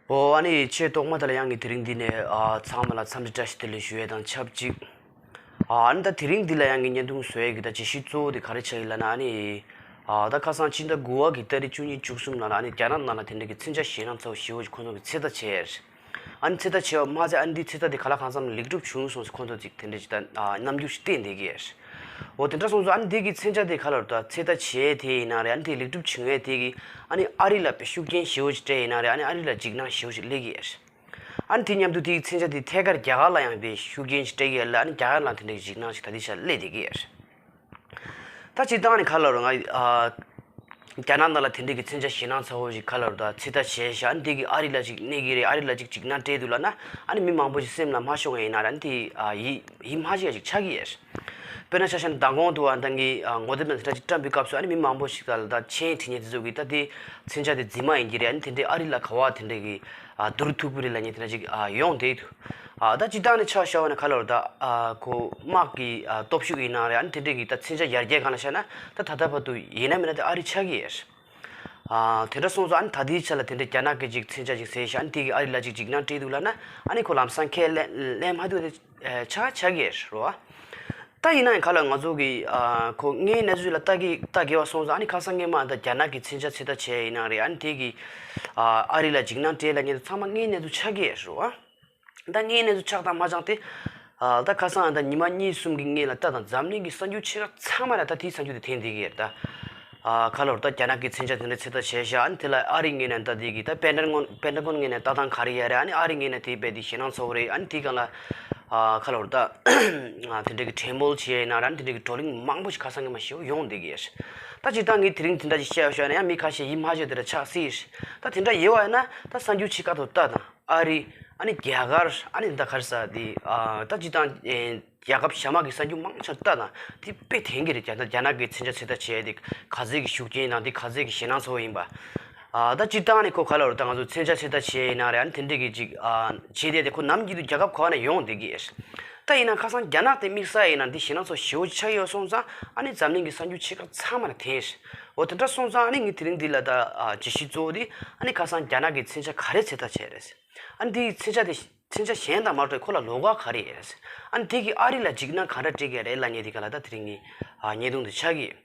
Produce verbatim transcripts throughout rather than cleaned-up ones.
ཨོ་ཨ་ནི་ཆེས་ཐོག་མ་དེ་ལ་ཡང་གི་དེ་རིང་འདི་ནས་ཨ་ཚང་མ་ལ་འཚམས་འདྲི་བཀྲ་ཤིས་བདེ་ལེགས་ཞུ་ཡས་དང་ཆབས་ཅིག་ཨ་ནི་ད་དེ་རིང་འདི་ལ་ཡང་གི་བརྙན་ཐུང་བཟོ་ཡས་ཀྱི་ད་བརྗོད་གཞི་གཙོ་བོ་དེ་ག་རེ་ཆགས་ཡིན་ལབ་ན། ཨ་ནི་ཨ་ད་ཁ་སང་ཕྱི་ཟླ་དགུ་པ་གི་ཏ་རིག་བཅུ་གཉིས་བཅུ་གསུམ་ལ་ཨ་ནི་རྒྱ་ནག་ནང་ལ་དེ་འདྲ་གི་མཚོན་ཆ་ཞེད་སྣང་ཚ་པོ་ཞེ་པོ་ཅིག་ཁོང་ཚོ་གི་ཚོད་ལྟ་བྱས། ཨ་ནི་ཚོད་ལྟ་བྱས་པ་མ་ཟད་ཨ་ནི་འདི་ཚོད་ལྟ་དེ་ག་ལ་གང་འཚམ་ལེགས་གྲུབ་བྱུང་སོང་ཟེར་ཁོང་ཚོ་ཅིག་དེ་འདྲ་ཅིག་ད་ཨ་རྣམ་འགྱུར་ཞིག་བསྟན་བསྡད་ཀྱི་ཡོད། འོ་དེ་འདྲ་སོང་ཙང་ཨ་ནི་འདི་གི་མཚོན་ཆ་དེ་ག་ལ་རུ་ད་ཚོད་ལྟ་བྱས་དེ་ཡིན་ན་རེད། ཨ་ནི་དེ་ལེགས་གྲུབ་བྱུང་བས་དེ་གི་ཨ་ནི་ཨ་རི་ལ་དཔེ་ཤུགས་རྐྱེན་ཞེ་པོ་ཅིག་སྤྲད་ཡིན་ན་རེད། ཨ་ནི་ཨ་རི་ལ་འཇིགས་སྣང་ཞེ་པོ་ཅིག་སླེབས་ཀྱི་ཡོད། ཨ་ནི་དེ་མཉམ་དུ་དེའི་མཚོན་ཆ་དེ་ཐད་ཀར་རྒྱ་གར་ལ་ཡང་དཔེ་ཤུགས་རྐྱེན་ཞིག་སྤྲད་ཀྱི་ཡོད་ལ། ཨ་ནི་རྒྱ་གར་ལ་དེ་འདྲའི་འཇིགས་སྣང་ཞིག་ད་ལྟའི་ཆར་སླེབས་བསྡད་ཀྱི་ཡོད། ད་སྤྱིར་བཏང་ནི་ག་ལ་རུ་ང་ཨ་རྒྱ་ནག་ནང་ལ་དེ་འདྲའི་གི་མཚོན་ཆ་ཞེད་སྣང་ཚ་པོ་ཞིག་ག་ལ་རུ་ད་ཚོད་ལྟ་བྱས་ཤག་ཨ་ནི་དེ་གི་ཨ་རི་ལ་ཅིག་གནས་ཀྱི་རེད། ཨ་རི་ལ་ཅིག་འཇིགས་སྣང་སྤྲད་འདུག་ལབ་ན། ཨ་ནི་མི་མང་པོ་ཞིག་སེམས་ལ་མ་ཤོང་བ་ཡིན་ན་ར། ཨ་ནི་དེ་ཨ་ཡིད་ཡིད་མ་ཆེས་ཡ་ཞིག་ཆགས་ཀྱི་ཡོད། དཔེར་ན་ཆ་བཞག་ན་མདང་དགོང་དུ་ཨ་ད་ངའི་ཨ་ངོ་དེབ་ནང་དེ་འདྲ་ཅིག་བཀྲམ་པའི་སྐབས་སུ་ཨ་ནི་མི་མང་པོ་ཞིག་ད་ལ་ད་མཆན་བྲིས་མཁན་དེ་ཚོ་གིས་ད་དེ་མཚོན་ཆ་དེ་རྫུན་མ་ཡིན་གྱི་རེད། ཨ་ནི་དེ་འདྲའི་ཨ་རི་ལ་ག་བ་དེ་འདྲ་གི་ཨ་བསྡུར་ཐུབ་ཀྱི་རེད་ལབ་མཁན་དེ་འདྲ་ཅིག་ཨ་ཡོང་བསྡད་འདུག་ཨ་ད་སྤྱིར་བཏང་ནས་ཆ་བཞག་པ་ན་ག་ལ་རུ་ད་ཨ་ཁོ་དམག་གི་ཨ་སྟོབས་ཤུགས་ཡིན་ན་རེད། ཨ་ནི་དེ་འདྲའི་གི་ད་མཚོན་ཆ་ཡར་རྒྱས་སྒང་ལ་བཤད་ན་ད་ད་ལྟ་བར་དུ་ཡིན་ན་མིན་ན་དེ་ཨ་རི་ཆགས་ཀྱི་ཡོད། ཨ་དེ་འདྲ་སོང་ཙང་ཨ་ནི་ད་ལྟའི་ཆ་ལ་དེ་འདྲའི་རྒྱ་ནག་གི་ཅིག་མཚོན་ཆ་ཅིག་བཟོས་ཤག་ཨ་ནི་དེ་གི་ཨ་རི་ལ་ཅིག་འཇིགས་སྣང་སྤྲད་འདུག་ལབ་ན། ཨ་ནི་ཁོ་ལམ་སང་ཁས་ལེན་ལེན་མ་ཐུབ་དེ་ཆགས་ཆགས་ཀྱི་ཡོད་རེད་བ། ད་ཡིན་ན་ཡང་ག་ལ་ང་ཚོ་གི་ཨ་ཁོ་དངོས་གནས་ཚུལ་ལ་ལྟ་གི་ལྟ་དགོས་པ་སོང་ཙང་། ཨ་ནི་ཁ་སང་སྔོན་མ་ད་རྒྱ་ནག་གི་མཚོན་ཆ་ཚོད་ལྟ་བྱས་ཡིན་ན་རེད། ཨ་ནི་དེ་གི་ཨ་ཨ་རི་ལ་འཇིགས་སྣང་སྤྲད་ལབ་མཁན་དེ་ཚང་མ་དངོས་གནས་ཚུལ་ཆགས་ཀྱི་ཡོད་རེད་བ། ད་དངོས་གནས་ཚུལ་ཆགས་དང་མ་ཆགས་དེ་ཨ་ད་ཁ་སང་ད་ཉི་མ་གཉིས་གསུམ་གྱི་སྔོན་ལ་ད་ད་འཛམ་གླིང་གི་གསར་འགྱུར་ཆེ་ཁག་ཚང་མ་ལ་ད་དེའི་གསར་འགྱུར་དེ་འཐེན་བསྡད་ཀྱི་ཡོད་རེད་ད། ཨ་ག་ལ་རུ་ད་རྒྱ་ནག་གི་མཚོན་ཆ་དེ་འདྲ་ཚོད་ལྟ་བྱས་ཤག་ཨ་ནི་དེ་ལ་ཨ་རིའི་ངོས་ནས་ད་དེ་གི་ད་པེན་ཊ་གོན་པེན་ཊ་གོན་ངོས་ནས་ལྟ་སྟངས་ག་རེ་ཡོད་རེད། ཨ་ནི་ཨ་རིའི་ངོས་ནས་དེ་རྦད་དེ་ཞེད་སྣང་ཚ་པོ་རེད། ཨ་ནི་དེའི་སྒང་ལ་ཨ་ག་ལ་རུ་ད་ཨ་དེ་འདྲ་གི་གྲོས་མོལ་བྱས་ཡིན་ན་ར། ཨ་ནི་དེ་འདྲ་གི་བགྲོ་གླེང་མང་པོ་ཞིག་ཁ་སང་སྔོན་མ་ཞེ་པོ་ཡོང་བསྡད་ཀྱི་ཡོད་རེད། ད་སྤྱིར་བཏང་ངས་དེ་རིང་དེ་འདྲ་ཞིག་བཤད་བཞག་ན་ཡང་མི་ཁ་ཤས་ཡིད་མ་ཆེས་དེ་འདྲ་ཆགས་སྲིད་རེད། ད་དེ་འདྲ་ཡོད་པ་ཡིན་ན་ད་གསར་འགྱུར་ཆེ་ཁག་ཏུ་ལྟ་དང་། ཨ་རི། ཨ་ནི་རྒྱ་གར། ཨ་ནི་ད་ག་རེ་ཟེར་དེ་ཨ་ད་སྤྱིར་བཏང་ཨེ་རྒྱལ་ཁབ་གཞན་མ་གི་གསར་འགྱུར་མང་ཆེ་ལྟ་ན་དེ་དཔེ་དྲན་གྱི་རེད། རྒྱ་ནག་རྒྱ་ནག་གི་མཚོན་ཆ་ཚོད་ལྟ་བྱས་དེ་ག་ཚད་ཀྱི་ཤུགས་རྐྱེན་དང་དེ་ག་ཚད་ཀྱི་ཞེད་སྣང་ཚ་པོ་ཡིན་པ། ཨ་ད་སྤྱིར་བཏང་ནས་ཁོ་ག་ལ་རུ་ད་ང་ཚོ་མཚོན་ཆ་ཚོད་ལྟ་བྱས་ཡིན་ན་རེད། ཨ་ནི་དེ་འདྲས་ཀྱི་ཅིག་ཨ་བྱས་དེ་དེ་ཁོ་ནམ་རྒྱུན་དུ་རྒྱལ་ཁབ་ག་བ་ནས་ཡོང་བསྡད་ཀྱི་ཡོད། ད་ཡིན་ན་ཁ་སང་རྒྱ་ནག་དེ་དམིགས་བསལ་ཡིན་ན་འདི་ཞེད་སྣང་ཚ་པོ་ཞེ་པོ་ཅིག་ཆགས་ཡོད་སོང་ཙང་། ཨ་ནི་འཛམ་གླིང་གི་གསར་འགྱུར་ཆེ་ཁག་ཚང་མ་ལ་དེ་ཡིན། འོ་དེ་འདྲ་སོང་ཙང་ཨ་ནི་ངས་དེ་རིང་འདི་ལ་ད་ཨ་བརྗོད་གཞི་གཙོ་བོ་དེ་ཨ་ནི་ཁ་སང་རྒྱ་ནག་གི་མཚོན་ཆ་ག་རེ་ཚོད་ལྟ་བྱས་རེད། ཨ་ནི་དེའི་མཚོན་ཆ་དེ་མཚོན་ཆ་གཞན་དང་མ་འདྲ་བའི་ཁོ་ལ་ལོགས་ཀ་ག་རེ་ཡོད་རེད། ཨ་ནི་དེ་གིས་ཨ་རི་ལ་འཇིགས་སྣང་ག་འདྲ་སྤྲད་ཀྱི་རེད་ལབ་མཁན་དེ་ག་ལ་ད་དེ་རིང་ངའི་ཨ་བརྙན་ཐུང་དེ་ཆགས་ཀྱི་ཡོད།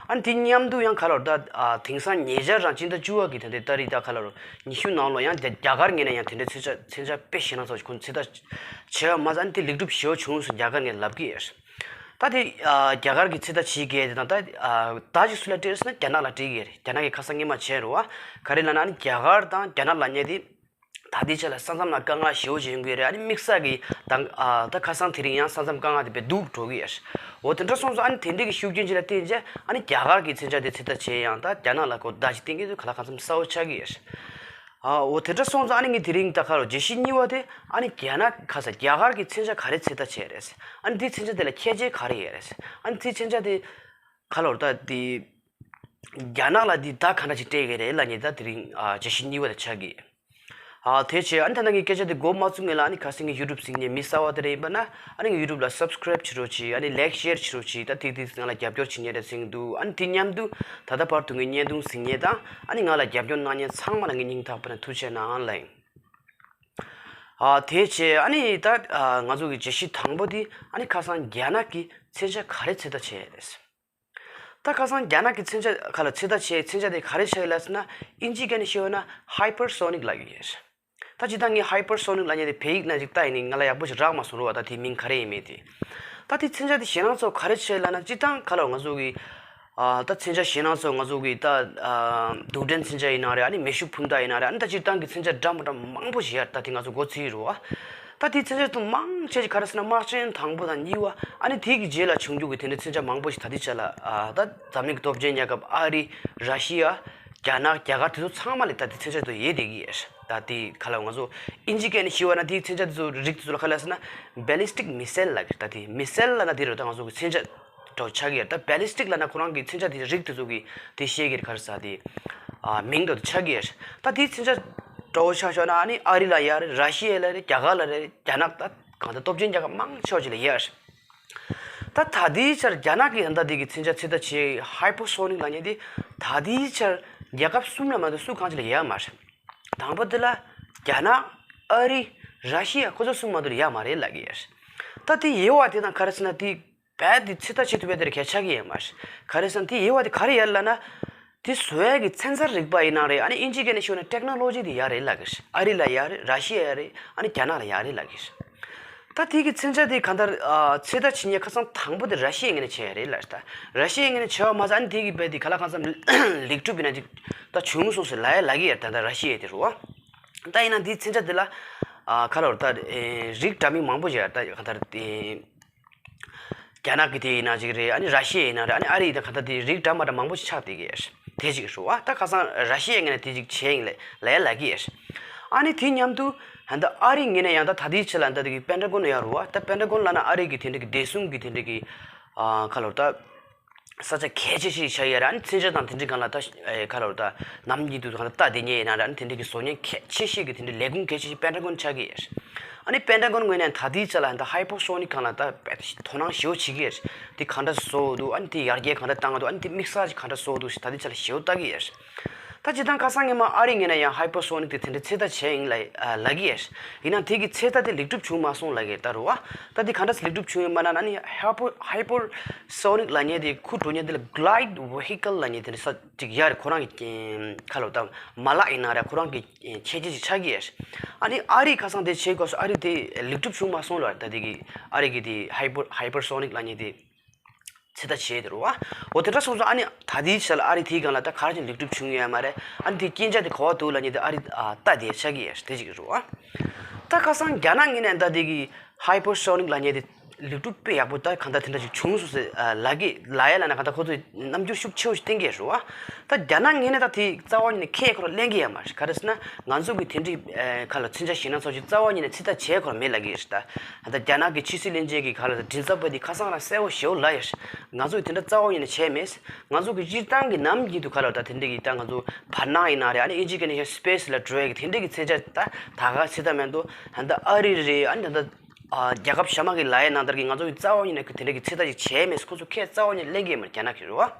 ཨ་ནི་དེ་མཉམ་དུ་ཡང་ག་ལ་རུ་ད་ཨ་དེང་སང་ཉེ་ཆར་རང་སྤྱི་ཟླ་བཅུ་པ་གི་ད་ལྟའི་ཏ་རིག་ད་ག་ལ་རུ་ཉི་ཤུ་ནང་ལོགས་ཡང་རྒྱ་རྒྱ་གར་ངོས་ནས་ཡང་དེ་འདྲའི་མཚོན་ཆ་མཚོན་ཆ་དཔེ་ཞེད་སྣང་ཚ་པོ་ཞིག་ཁོ་ཚོས་ཚོད་ལྟ་བྱས་པ་མ་ཟད། ཨ་ནི་དེ་ལེགས་གྲུབ་ཞེ་པོ་བྱུང་སོང་རྒྱ་གར་ངོས་ལབ་ཀྱི་ཡོད། ད་དེ་ཨ་རྒྱ་གར་གྱི་ཚོད་ལྟ་བྱེད་མཁན་དེ་དང་ད་ཨ་ད་ཅིག་སུ་ལ་སྤྲད་ཟེར་ན་རྒྱ་ནག་ལ་སྤྲད་ཀྱི་རེད། རྒྱ་ནག་གིས་ཁ་སང་སྔོན་མ་བྱས་རེད་བ། ག་རེ་ལབ་ན་ཨ་ནི་རྒྱ་གར་དང་རྒྱ་ནག་ལབ་མཁན་དེ་ད་ལྟའི་ཆ་ལ་ས་མཚམས་ལ་དཀའ་ངལ་ཞེ་པོ་ཅིག་ཡོང་གི་རེད། ཨ་ནི་དམིགས་བསལ་གྱི་ད་ཨ་ད་ཁ་སང་དེ་རིང་ཡང་ས་མཚམས་དཀའ་ངལ་དེ་དཔེ་སྡུག་འགྲོ་གི་ཡོད་རེད། འོ་དེ་འདྲ་སོང་ཙང་ཨ་ནི་དེ་འདྲ་གི་ཤུགས་རྐྱེན་ཅིག་ལ་བརྟེན་བྱས་ཨ་ནི་རྒྱ་གར་གྱི་མཚོན་ཆ་དེ་ཚོད་ལྟ་བྱས་ཡང་ད་རྒྱ་ནག་ལ་ཁོ་བརྡ་ཅིག་བསྟན་གྱི་འདུག་ག་ལ་གང་འཚམ་གསལ་པོ་ཆགས་ཀྱི་ཡོད་རེད། ཨ་འོ་དེ་འདྲ་སོང་ཙང་ཨ་ནི་ངས་དེ་རིང་ད་ག་རུ་བརྗོད་གཞི་གཉིས་པ་དེ་ཨ་ནི་རྒྱ་ནག་ཁ་ས་རྒྱ་གར་གྱི་མཚོན་ཆ་ག་རེ་ཚོད་ལྟ་བྱས་རེད། ཨ་ནི་དེའི་མཚོན་ཆ་དེ་ལ་ཁྱད་ཆོས་ག་རེ་ཡོད་རེད། ཨ་ནི་དེའི་མཚོན་ཆ་དེ་ག་ལ་རུ་ད་དེ་རྒྱ་ནག་ལ་དེ་བརྡ་ག་འདྲ་ཅིག་སྤྲད་ཀྱི་རེད་ལབ་མཁན་ད་དེ་རིང་ཨ་བརྗོད་གཞི་གཉིས་པ་དེ་ཆགས་ཀྱི། ཨ་དེ་བྱས་ཨ་ནི་ད་ལྟ་ངས་སྐད་ཆ་དེ་མགོ་མ་བཙུགས་སྔོན་ལ་ཨ་ནི་ཁ་སང་ངས་ཡུ་ཊུབ་གཟིགས་མཁན་མི་གསར་པ་དེ་འདྲ་ཡིན་པ་ན་ཨ་ནི་ངའི་ཡུ་ཊུབ་ལ་སབ་སི་ཀ་རེབ་བྱེད་རོགས་གྱིས། ཨ་ནི་ལའིག་ཤེར་བྱེད་རོགས་གྱིས། ད་ཐིག་ཐིག་ང་ལ་རྒྱབ་སྐྱོར་བྱེད་མཁན་རེད་ཟེར་གྱི་འདུག་ཨ་ནི་དེ་མཉམ་དུ་ད་ལྟ་བར་དུ་ངའི་བརྙན་ཐུང་གཟིགས་མཁན་དང་ཨ་ནི་ང་ལ་རྒྱབ་སྐྱོར་གནང་མཁན་ཚང་མ་ལ་ངའི་སྙིང་ཐག་པ་ནས་ཐུགས་རྗེ་གནང་ལབ་ཡིན། ཨ་དེ་བྱས་ཨ་ནི་ད་ཨ་ང་ཚོ་གི་བརྗོད་གཞི་དང་པོ་དེ་ཨ་ནི་ཁ་སང་རྒྱ་ནག་གིས་མཚོན་ཆ་ག་རེ་ཚོད་ལྟ་བྱས་རེད། ད་ཁ་སང་རྒྱ་ནག་གི་མཚོན་ཆ་ཁ་ལ་ཚོད་ལྟ་བྱས་མཚོན་ཆ་དེ་ག་རེ་ཆགས་ཡོད་ལབ་ཟེར་ན་ཨིན་ཇིའི་སྐད་ནས་བཤད་ན་ཧའི་པར་སོ་ནིག་ལབ་ཀྱི་ཡོད། ད་སྤྱིར་བཏང་ངས་ཧའི་པར་སོ་ནིག་ལབ་མཁན་དེ་བོད་ཡིག་ནང་ཅིག་བལྟས་ཡིན་ནི་ང་ལ་ཡག་པོ་ཞིག་རག་མ་སོང་རོ་བ། ད་དེའི་མིང་ག་རེ་ཡིན་མིན་དེ། ད་དེ་མཚོན་ཆ་དེ་ཞེད་སྣང་ཚ་པོ་ག་རེ་ཆགས་ཡོད་ལབ་ན་སྤྱིར་བཏང་ཁ་ལ་ང་ཚོ་གི་ཨ་ད་མཚོན་ཆ་ཞེད་སྣང་ཚ་པོ་ང་ཚོ་གི་ད་ཨ་རྡུལ་ཕྲན་མཚོན་ཆ་ཡིན་ན་རེད། ཨ་ནི་མེ་ཤུགས་འཕུར་མདའ་ཡིན་ན་རེད། ཨ་ནི་ད་སྤྱིར་བཏང་གི་མཚོན་ཆ་འདྲ་མི་འདྲ་མང་པོ་ཞིག་ཡོད་རེད། ད་དེ་ང་ཚོ་མགོ་ཚོས་རོ་བ། ད་དེའི་མཚོན་ཆ་དེ་མང་ཆེ་ཞིག་ག་རེ་ཟེར་ན་དམག་ཆེན་དང་པོ་དང་གཉིས་པ་ཨ་ནི་དེ་གི་རྗེས་ལ་བྱུང་རྒྱུ་གི་དེ་འདྲའི་མཚོན་ཆ་མང་པོ་ཞིག་ད་ལྟའི་ཆ་ལ་ཨ་ད་འཛམ་གླིང་གི་སྟོབས་ཆེན་རྒྱལ་ཁབ་ཨ་རི། ར་ཤི་ཡ། རྒྱ་ནག་རྒྱ་གར་དེ་ཚོ་ཚང་མ་ལ་ད་དེ་མཚོན་ཆ་དེ་ཡོད་བསྡད་ཀྱི་ཡོད། ད་དེ་ག་ལ་ང་ཚོ་ཨིན་ཇི་སྐད་ནས་ཞུས་པ་ན་དེའི་མཚོན་ཆ་དེ་ཚོ་རིགས་དེ་ཚོ་ལ་ག་ལ་ཟེར་ན་བེ་ལི་སི་ཊིག་མི་སེལ་ལབ་ཀྱི། ད་དེ་མི་སེལ་ལབ་ན་དེ་རེད། ད་ང་ཚོ་གི་མཚོན་ཆ་འདྲ་བོ་ཆགས་ཀྱི་ཡོད། ད་བེ་ལི་སི་ཊིག་ལབ་ན་ཁོ་རང་གི་མཚོན་ཆ་དེ་རིགས་དེ་ཚོ་གི་དེ་བཤད་ཀྱི་རེད། ག་རེ་ཟེར་དེ་ཨ་མིང་འདྲ་བོ་ཆགས་ཀྱི་ཡོད། ད་དེའི་མཚོན་ཆ་འདྲ་བོ་ཆགས་ཤོག་ན་ཨ་ནི་ཨ་རི་ལ་ཡོད་རེད། ར་ཤི་ཡ་ལ་རེད། རྒྱ་གར་ལ་རེད། རྒྱ་ནག་ད་གང་ལྟར་སྟོབས་ཆེན་རྒྱལ་ཁབ་མང་ཆེ་བ་ཅིག་ལ་ཡོད་རེད། ད་ད་ལྟའི་ཆར་རྒྱ་ནག་གི་ད་ལྟ་དེ་གི་མཚོན་ཆ་ཚོད་ལྟ་བྱེད་ཧའི་པར་སོ་ནིག་ལབ་མཁན་དེ་ད་ལྟའི་ཆར་རྒྱལ་ཁབ་གསུམ་ལས་མ་གཏོགས་སུ་གང་ཅིག་ལ་ཡོད་མ་རེད། དང་པོ་དེ་ལ་ རྒྱ་ནག་ཨ་རི། ར་ཤི་ཡ་ཁོ་ཚོ་གསུམ་མ་གཏོགས་ཡོད་མ་རེད་ལབ་ཀྱི་ཡོད། ད་དེ་ཡོད་པ་དེ་དང་ག་རེ་ཟེར་ན་དེ་རྦད་དེ་ཚོད་ལྟ་བྱེད་ཐུབ་པའི་དེ་རེད། གལ་ཆགས་ཀྱི་ཡོད་མ་རེད། ག་རེ་ཟེར་ན་དེ་ཡོད་པ་དེ་ག་རེ་ཡོད་ལབ་ན། དེ་བཟོ་ཡས་ཀྱི་ཚན་རྩལ་རིག་པ་ཡིན་ན་རེད། ཨ་ནི་ཨིན་ཇི་སྐད་ནས་ཞུས་ན་ཊེག་ནོ་ལོ་ཇི་དེ་ཡོད་རེད་ལབ་ཀྱི་རེད། ཨ་རི་ལ་ཡོད་རེད། ར་ཤི་ཡ་ཡོད་རེད། ཨ་ནི་རྒྱ་ནག་ལ་ཡོད་རེད་ལབ་ཀྱི་རེད། ད་དེ་གི་མཚོན་ཆ་དེ་གང་ལྟར་ཨ་ཚོད་ལྟ་བྱེད་མཁན་ཁ་སང་དང་པོ་དེ་ར་ཤི་ཡའི་ངོས་ནས་བྱས་ཡོད་རེད་ལབ་ད། ར་ཤི་ཡའི་ངོས་ནས་བྱས་པ་མ་ཟད་ཨ་ནི་དེ་གི་རྦད་དེ་ག་ལ་གང་འཚམ་ལེགས་གྲུབ་ཡིན་ན་ཅིག་ད་བྱུང་སོང་ཟེར་ལབ་ཡ་ལབ་ཀྱི་ཡོད་རེད། ད་ད་ར་ཤི་ཡའི་དེ་རུ་བ། ད་ཡིན་ན་དེའི་མཚོན་ཆ་དེ་ལ་ཨ་ག་ལ་བར་ད་ཨེ་རིགས་འདྲ་མིན་མང་པོ་ཞིག་ཡོད་རེད། ད་གང་ལྟར་དེ་རྒྱ་ནག་གི་དེ་ཡིན་ན་ཅིག་རེད། ཨ་ནི་ར་ཤི་ཡ་ཡིན་ན་རེད། ཨ་ནི་ཨ་རི་ཡིན་ན་གང་ལྟར་དེ་རིགས་འདྲ་མ་འདྲ་མང་པོ་ཞིག་ཆགས་བསྡད་ཀྱི་ཡོད་རེད། དེ་གཅིག་རེད་བ། ད་ཁ་སང་ར་ཤི་ཡའི་ངོས་ནས་དེ་གཅིག་བྱས་ཡིན་ལབ་ལབ་ཡ་ལབ་ཀྱི་ཡོད་རེད། ཨ་ནི་དེ་མཉམ་དུ་ད་ལྟ་ཨ་རིའི་ངོས་ནས་ཡང་ད་ད་ལྟའི་ཆ་ལ་ད་ལྟ་གི་པེན་ཏ་གོན་ཡོད་རེད་བ། ད་པེན་ཏ་གོན་ལབ་ན་ཨ་རི་གི་དེ་འདྲ་གི་བདེ་སྲུང་གི་དེ་འདྲ་གི་ཨ་ག་ལ་བར་ད་ས་ཆ་གལ་ཆེ་ཤོས་ཤིག་ཆགས་ཡོད་རེད། ཨ་ནི་མཚོན་ཆ་དང་དེ་འདྲ་སྒང་ལ་ད་ཨེ་ག་ལ་བར་ད་ནམ་རྒྱུན་དུ་གང་ལ་ལྟ་བསྡད་མཁན་ཡིན་ན་རེད། ཨ་ནི་དེ་འདྲ་གི་བཟོ་མཁན་གལ་ཆེ་ཤོས་ཀྱི་དེ་འདྲ་ལས་ཁུངས་གལ་ཆེ་ཤོས་པེན་ཏ་གོན་ཆགས་ཀྱི་ཡོད་རེད། ཨ་ནི་པེན་ཏ་གོན་ངོས་ནས་ད་ལྟའི་ཆ་ལ་ད་ཧའི་པར་སོ་ནིག་སྒང་ལ་ད་དོ་སྣང་ཞེ་པོ་བྱེད་ཀྱི་ཡོད་རེད། དེ་ག་འདྲ་བཟོ་འདུག་ཨ་ནི་དེ་ཡར་རྒྱས་ག་འདྲ་བཏང་འདུག་ཨ་ནི་དེ་དམིགས་བསལ་གྱི་ག་འདྲ་བཟོ་འདུག་ཟེར་ད་ལྟའི་ཆ་ལ་ཞེ་པོ་ལྟ་གི་ཡོད་རེད། ད་སྤྱིར་བཏང་ཁ་སང་སྔོན་མ་ཨ་རི་ངོས་ནས་ཡང་ཧའི་པར་སོ་ནིག་དེ་དེ་འདྲའི་ཚོད་ལྟ་བྱས་ཡིན་ལབ་ཨ་ལབ་ཀྱི་ཡོད་རེད། ཡིན་ནའང་དེ་གི་ཚོད་ལྟ་དེ་ལེགས་གྲུབ་བྱུང་མ་སོང་ལབ་ཀྱི་ཡོད་རེད། ད་རུ་བ། ད་དེ་ག་འདྲ་ལེགས་གྲུབ་བྱུང་ཡོད་མ་རེད་ན། ཨ་ནི་ཧའི་པར་ཧའི་པར་སོ་ནིག་ལབ་མཁན་དེ་ཁུ་འགྲོ་མཁན་དེ་ལ་གླའི་ཌི་ཝེ་ཧི་ཀལ་ལབ་མཁན་དེ་འདྲ་ས་ཅིག་ཡོད་རེད། ཁོ་རང་གི་ཁ་ལོ་ད་མ་ལག་ཡིན་ན་རེད། ཁོ་རང་གི་ཁྱད་ཆོས་ཅིག་ཆགས་ཀྱི་ཡོད་རེད། ཨ་ནི་ཨ་རིས་ཁ་སང་དེ་བྱེད་དགོས་སོ། ཨ་རི་དེ་ལེགས་གྲུབ་བྱུང་མ་སོང་ལབ་རེད། ད་དེ་གི་ཨ་རི་གི་དེ་ཧའི་པར་ཧའི་པར་སོ་ནིག་ལབ་མཁན་དེ་ཚོད་ལྟ་བྱས་དེ་རུ་བ། འོ་དེ་འདྲ་སོང་ཙང་ཨ་ནི་ད་ལྟའི་ཆ་ལ་ཨ་རི་དེའི་སྒང་ལ་ད་ག་རེ་བྱས་ནས་ལེགས་གྲུབ་བྱུང་ཡོད་མ་རེད། ཨ་ནི་དེ་རྐྱེན་ཆག་དེ་ག་པར་འདུག་ལབ་མཁན་དེ་ཨ་རི་ཨ་ལྟ་བསྡད་ཆགས་ཀྱི་ཡོད་རེད། དེ་གཅིག་རེད་བ། ད་ཁ་སང་རྒྱ་ནག་ངོས་ནས་ད་དེ་གི་ཧའི་པར་སོ་ནིག་ལབ་མཁན་དེ་ལེགས་གྲུབ་དཔེ་ཡག་པོ་ད་གང་ལྟར་དེ་འདྲ་ཞིག་བྱུང་སོང་ཟེར་ཨ་ལབ་ཀྱི་ལབ་ཡ་ལབ་ན། གང་ལྟར་ཁོ་ཚོས་རྣམ་འགྱུར་ཤུགས་ཆེ་བོ་ཞིག་བསྟན་གྱི་ཡོད་རེད་བ། ད་རྒྱ་ནག་ངོས་ནས་ད་དེ་རྩ་བ་ཉིད་ནས་ཁས་ཁོ་རང་ལེན་གྱི་ཡོད་མ་རེད། ག་རེ་ཟེར་ན་ང་ཚོ་གི་དེ་འདྲའི་ཨེ་ག་ལ་མཚོན་ཆ་ཞིག་སྣ་ཚོགས་ཅིག་རྩ་བ་ཉིད་ནས་ཚོད་ལྟ་བྱས་ཁོ་རང་མེད་ལབ་ཀྱི་ཡོད་རེད། ད་ད་རྒྱ་ནག་གི་ཕྱི་སྲིད་བློན་ཆེན་གྱི་ག་ལ་མགྲིན་ཚབ་པ་དེ་ཁ་སང་རང་གསལ་བོ་ཞེ་པོ་ལབ་ཡོད་རེད། ང་ཚོ་གི་དེ་འདྲ་རྩ་བ་ཉིད་ནས་བྱས་མེད། ང་ཚོ་གི་སྤྱིར་བཏང་གི་ནམ་རྒྱུན་དུ་ག་ལ་ད་དེ་འདྲ་གི་ད་ང་ཚོ་བར་སྣང་ཡིན་ན་རེད། ཨ་ནི་ཨིན་ཇི་སྐད་ནས་སྤེ་སི་ལ་འགྲོ་ཡ་གི་དེ་འདྲ་གི་མཚོན་ཆ་ད་ད་ག་ཚོད་ལྟ་མེད་འདུག་ད་ལྟ་ཨ་རི་རེད། ཨ་ནི་ད་ལྟ་ཨ་རྒྱལ་ཁབ་གཞན་མ་གི་ལབ་ཡ་ནང་ལྟར་གི་ང་ཚོ་གི་རྩ་བ་ཉིད་ནས་གི་དེ་འདྲ་གི་ཚོད་ལྟ་ཅིག་བྱས་མེད། ཁོ་ཚོ་ཁས་རྩ་བ་ཉིད་ནས་ལེན་གྱི་མེད། རྒྱ་ནག་གི་རེད་བ།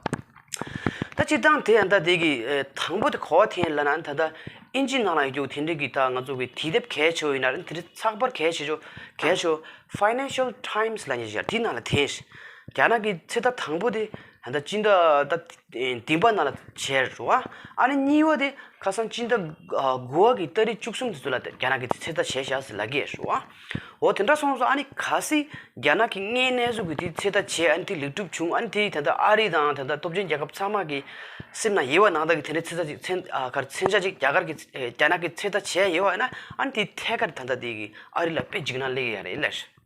ད་སྤྱིར་བཏང་དེ་ཡང་ད་དེ་གི་ཨེ་དང་པོ་དེ་ག་པར་འཐེན་ལབ་ན། ད་ལྟ་ཨིན་ཇི་ནང་ལ་ཡོད་རྒྱུ་དེ་འདྲ་གི་ད་ང་ཚོ་གི་དུས་དེབ་གལ་ཆེ་བོ་ཡིན་ན་རེད། དེ་འདྲ་ཚགས་པར་གལ་ཆེ་ཆོ་གལ་ཆེ་བོ་Financial Times་ལབ་མཁན་ཞིག་ཡོད་རེད། དེ་ནང་ལ་འཐེན་ཞིག་རྒྱ་ནག་གི་ཚོད་ལྟ་དང་པོ་དེ་ད་ལྟ་སྤྱི་ཟླ་ད་བདུན་པ་ནང་ལ་བྱས་རེད་བ། ཨ་ནི་གཉིས་པ་དེ་ཁ་སང་སྤྱི་ཟླ་དགུ་པ་གི་ཏ་རིག་བཅུ་གསུམ་དེ་ཚོ་ལ་རྒྱ་ནག་གི་ཚོད་ལྟ་བྱས་བཞག་ཟེར་ལབ་ཀྱི་ཡོད་རེད་བ། འོ་དེ་འདྲ་སོང་ཙང་ཨ་ནི་གལ་སྲིད་རྒྱ་ནག་གི་དངོས་གནས་སུ་གི་དེ་ཚོད་ལྟ་བྱས། ཨ་ནི་དེ་ལེགས་གྲུབ་བྱུང་། ཨ་ནི་དེ་ད་ལྟ་ཨ་རི་དང་ད་ལྟ་སྟོབས་ཆེན་རྒྱལ་ཁབ་ཚང་མ་གི་སེམས་ནང་ཡོད་པ་ནང་ལྟར་གི་དེ་འདྲའི་ཚོད་ལྟ་ཅིག་མཚན་ཨ་ག་རེ་མཚོན་ཆ་ཅིག་རྒྱ་གར་གི་རྒྱ་ནག་གི་ཚོད་ལྟ་བྱས་ཡོད་པ་ཡིན་ན། ཨ་ནི་དེ་ཐད་ཀར་ད་ལྟ་དེ་གི་ཨ་རི་ལ་དཔེ་འཇིགས་སྣང་སླེབས་ཀྱི་ཡོད་རེད་ལབ།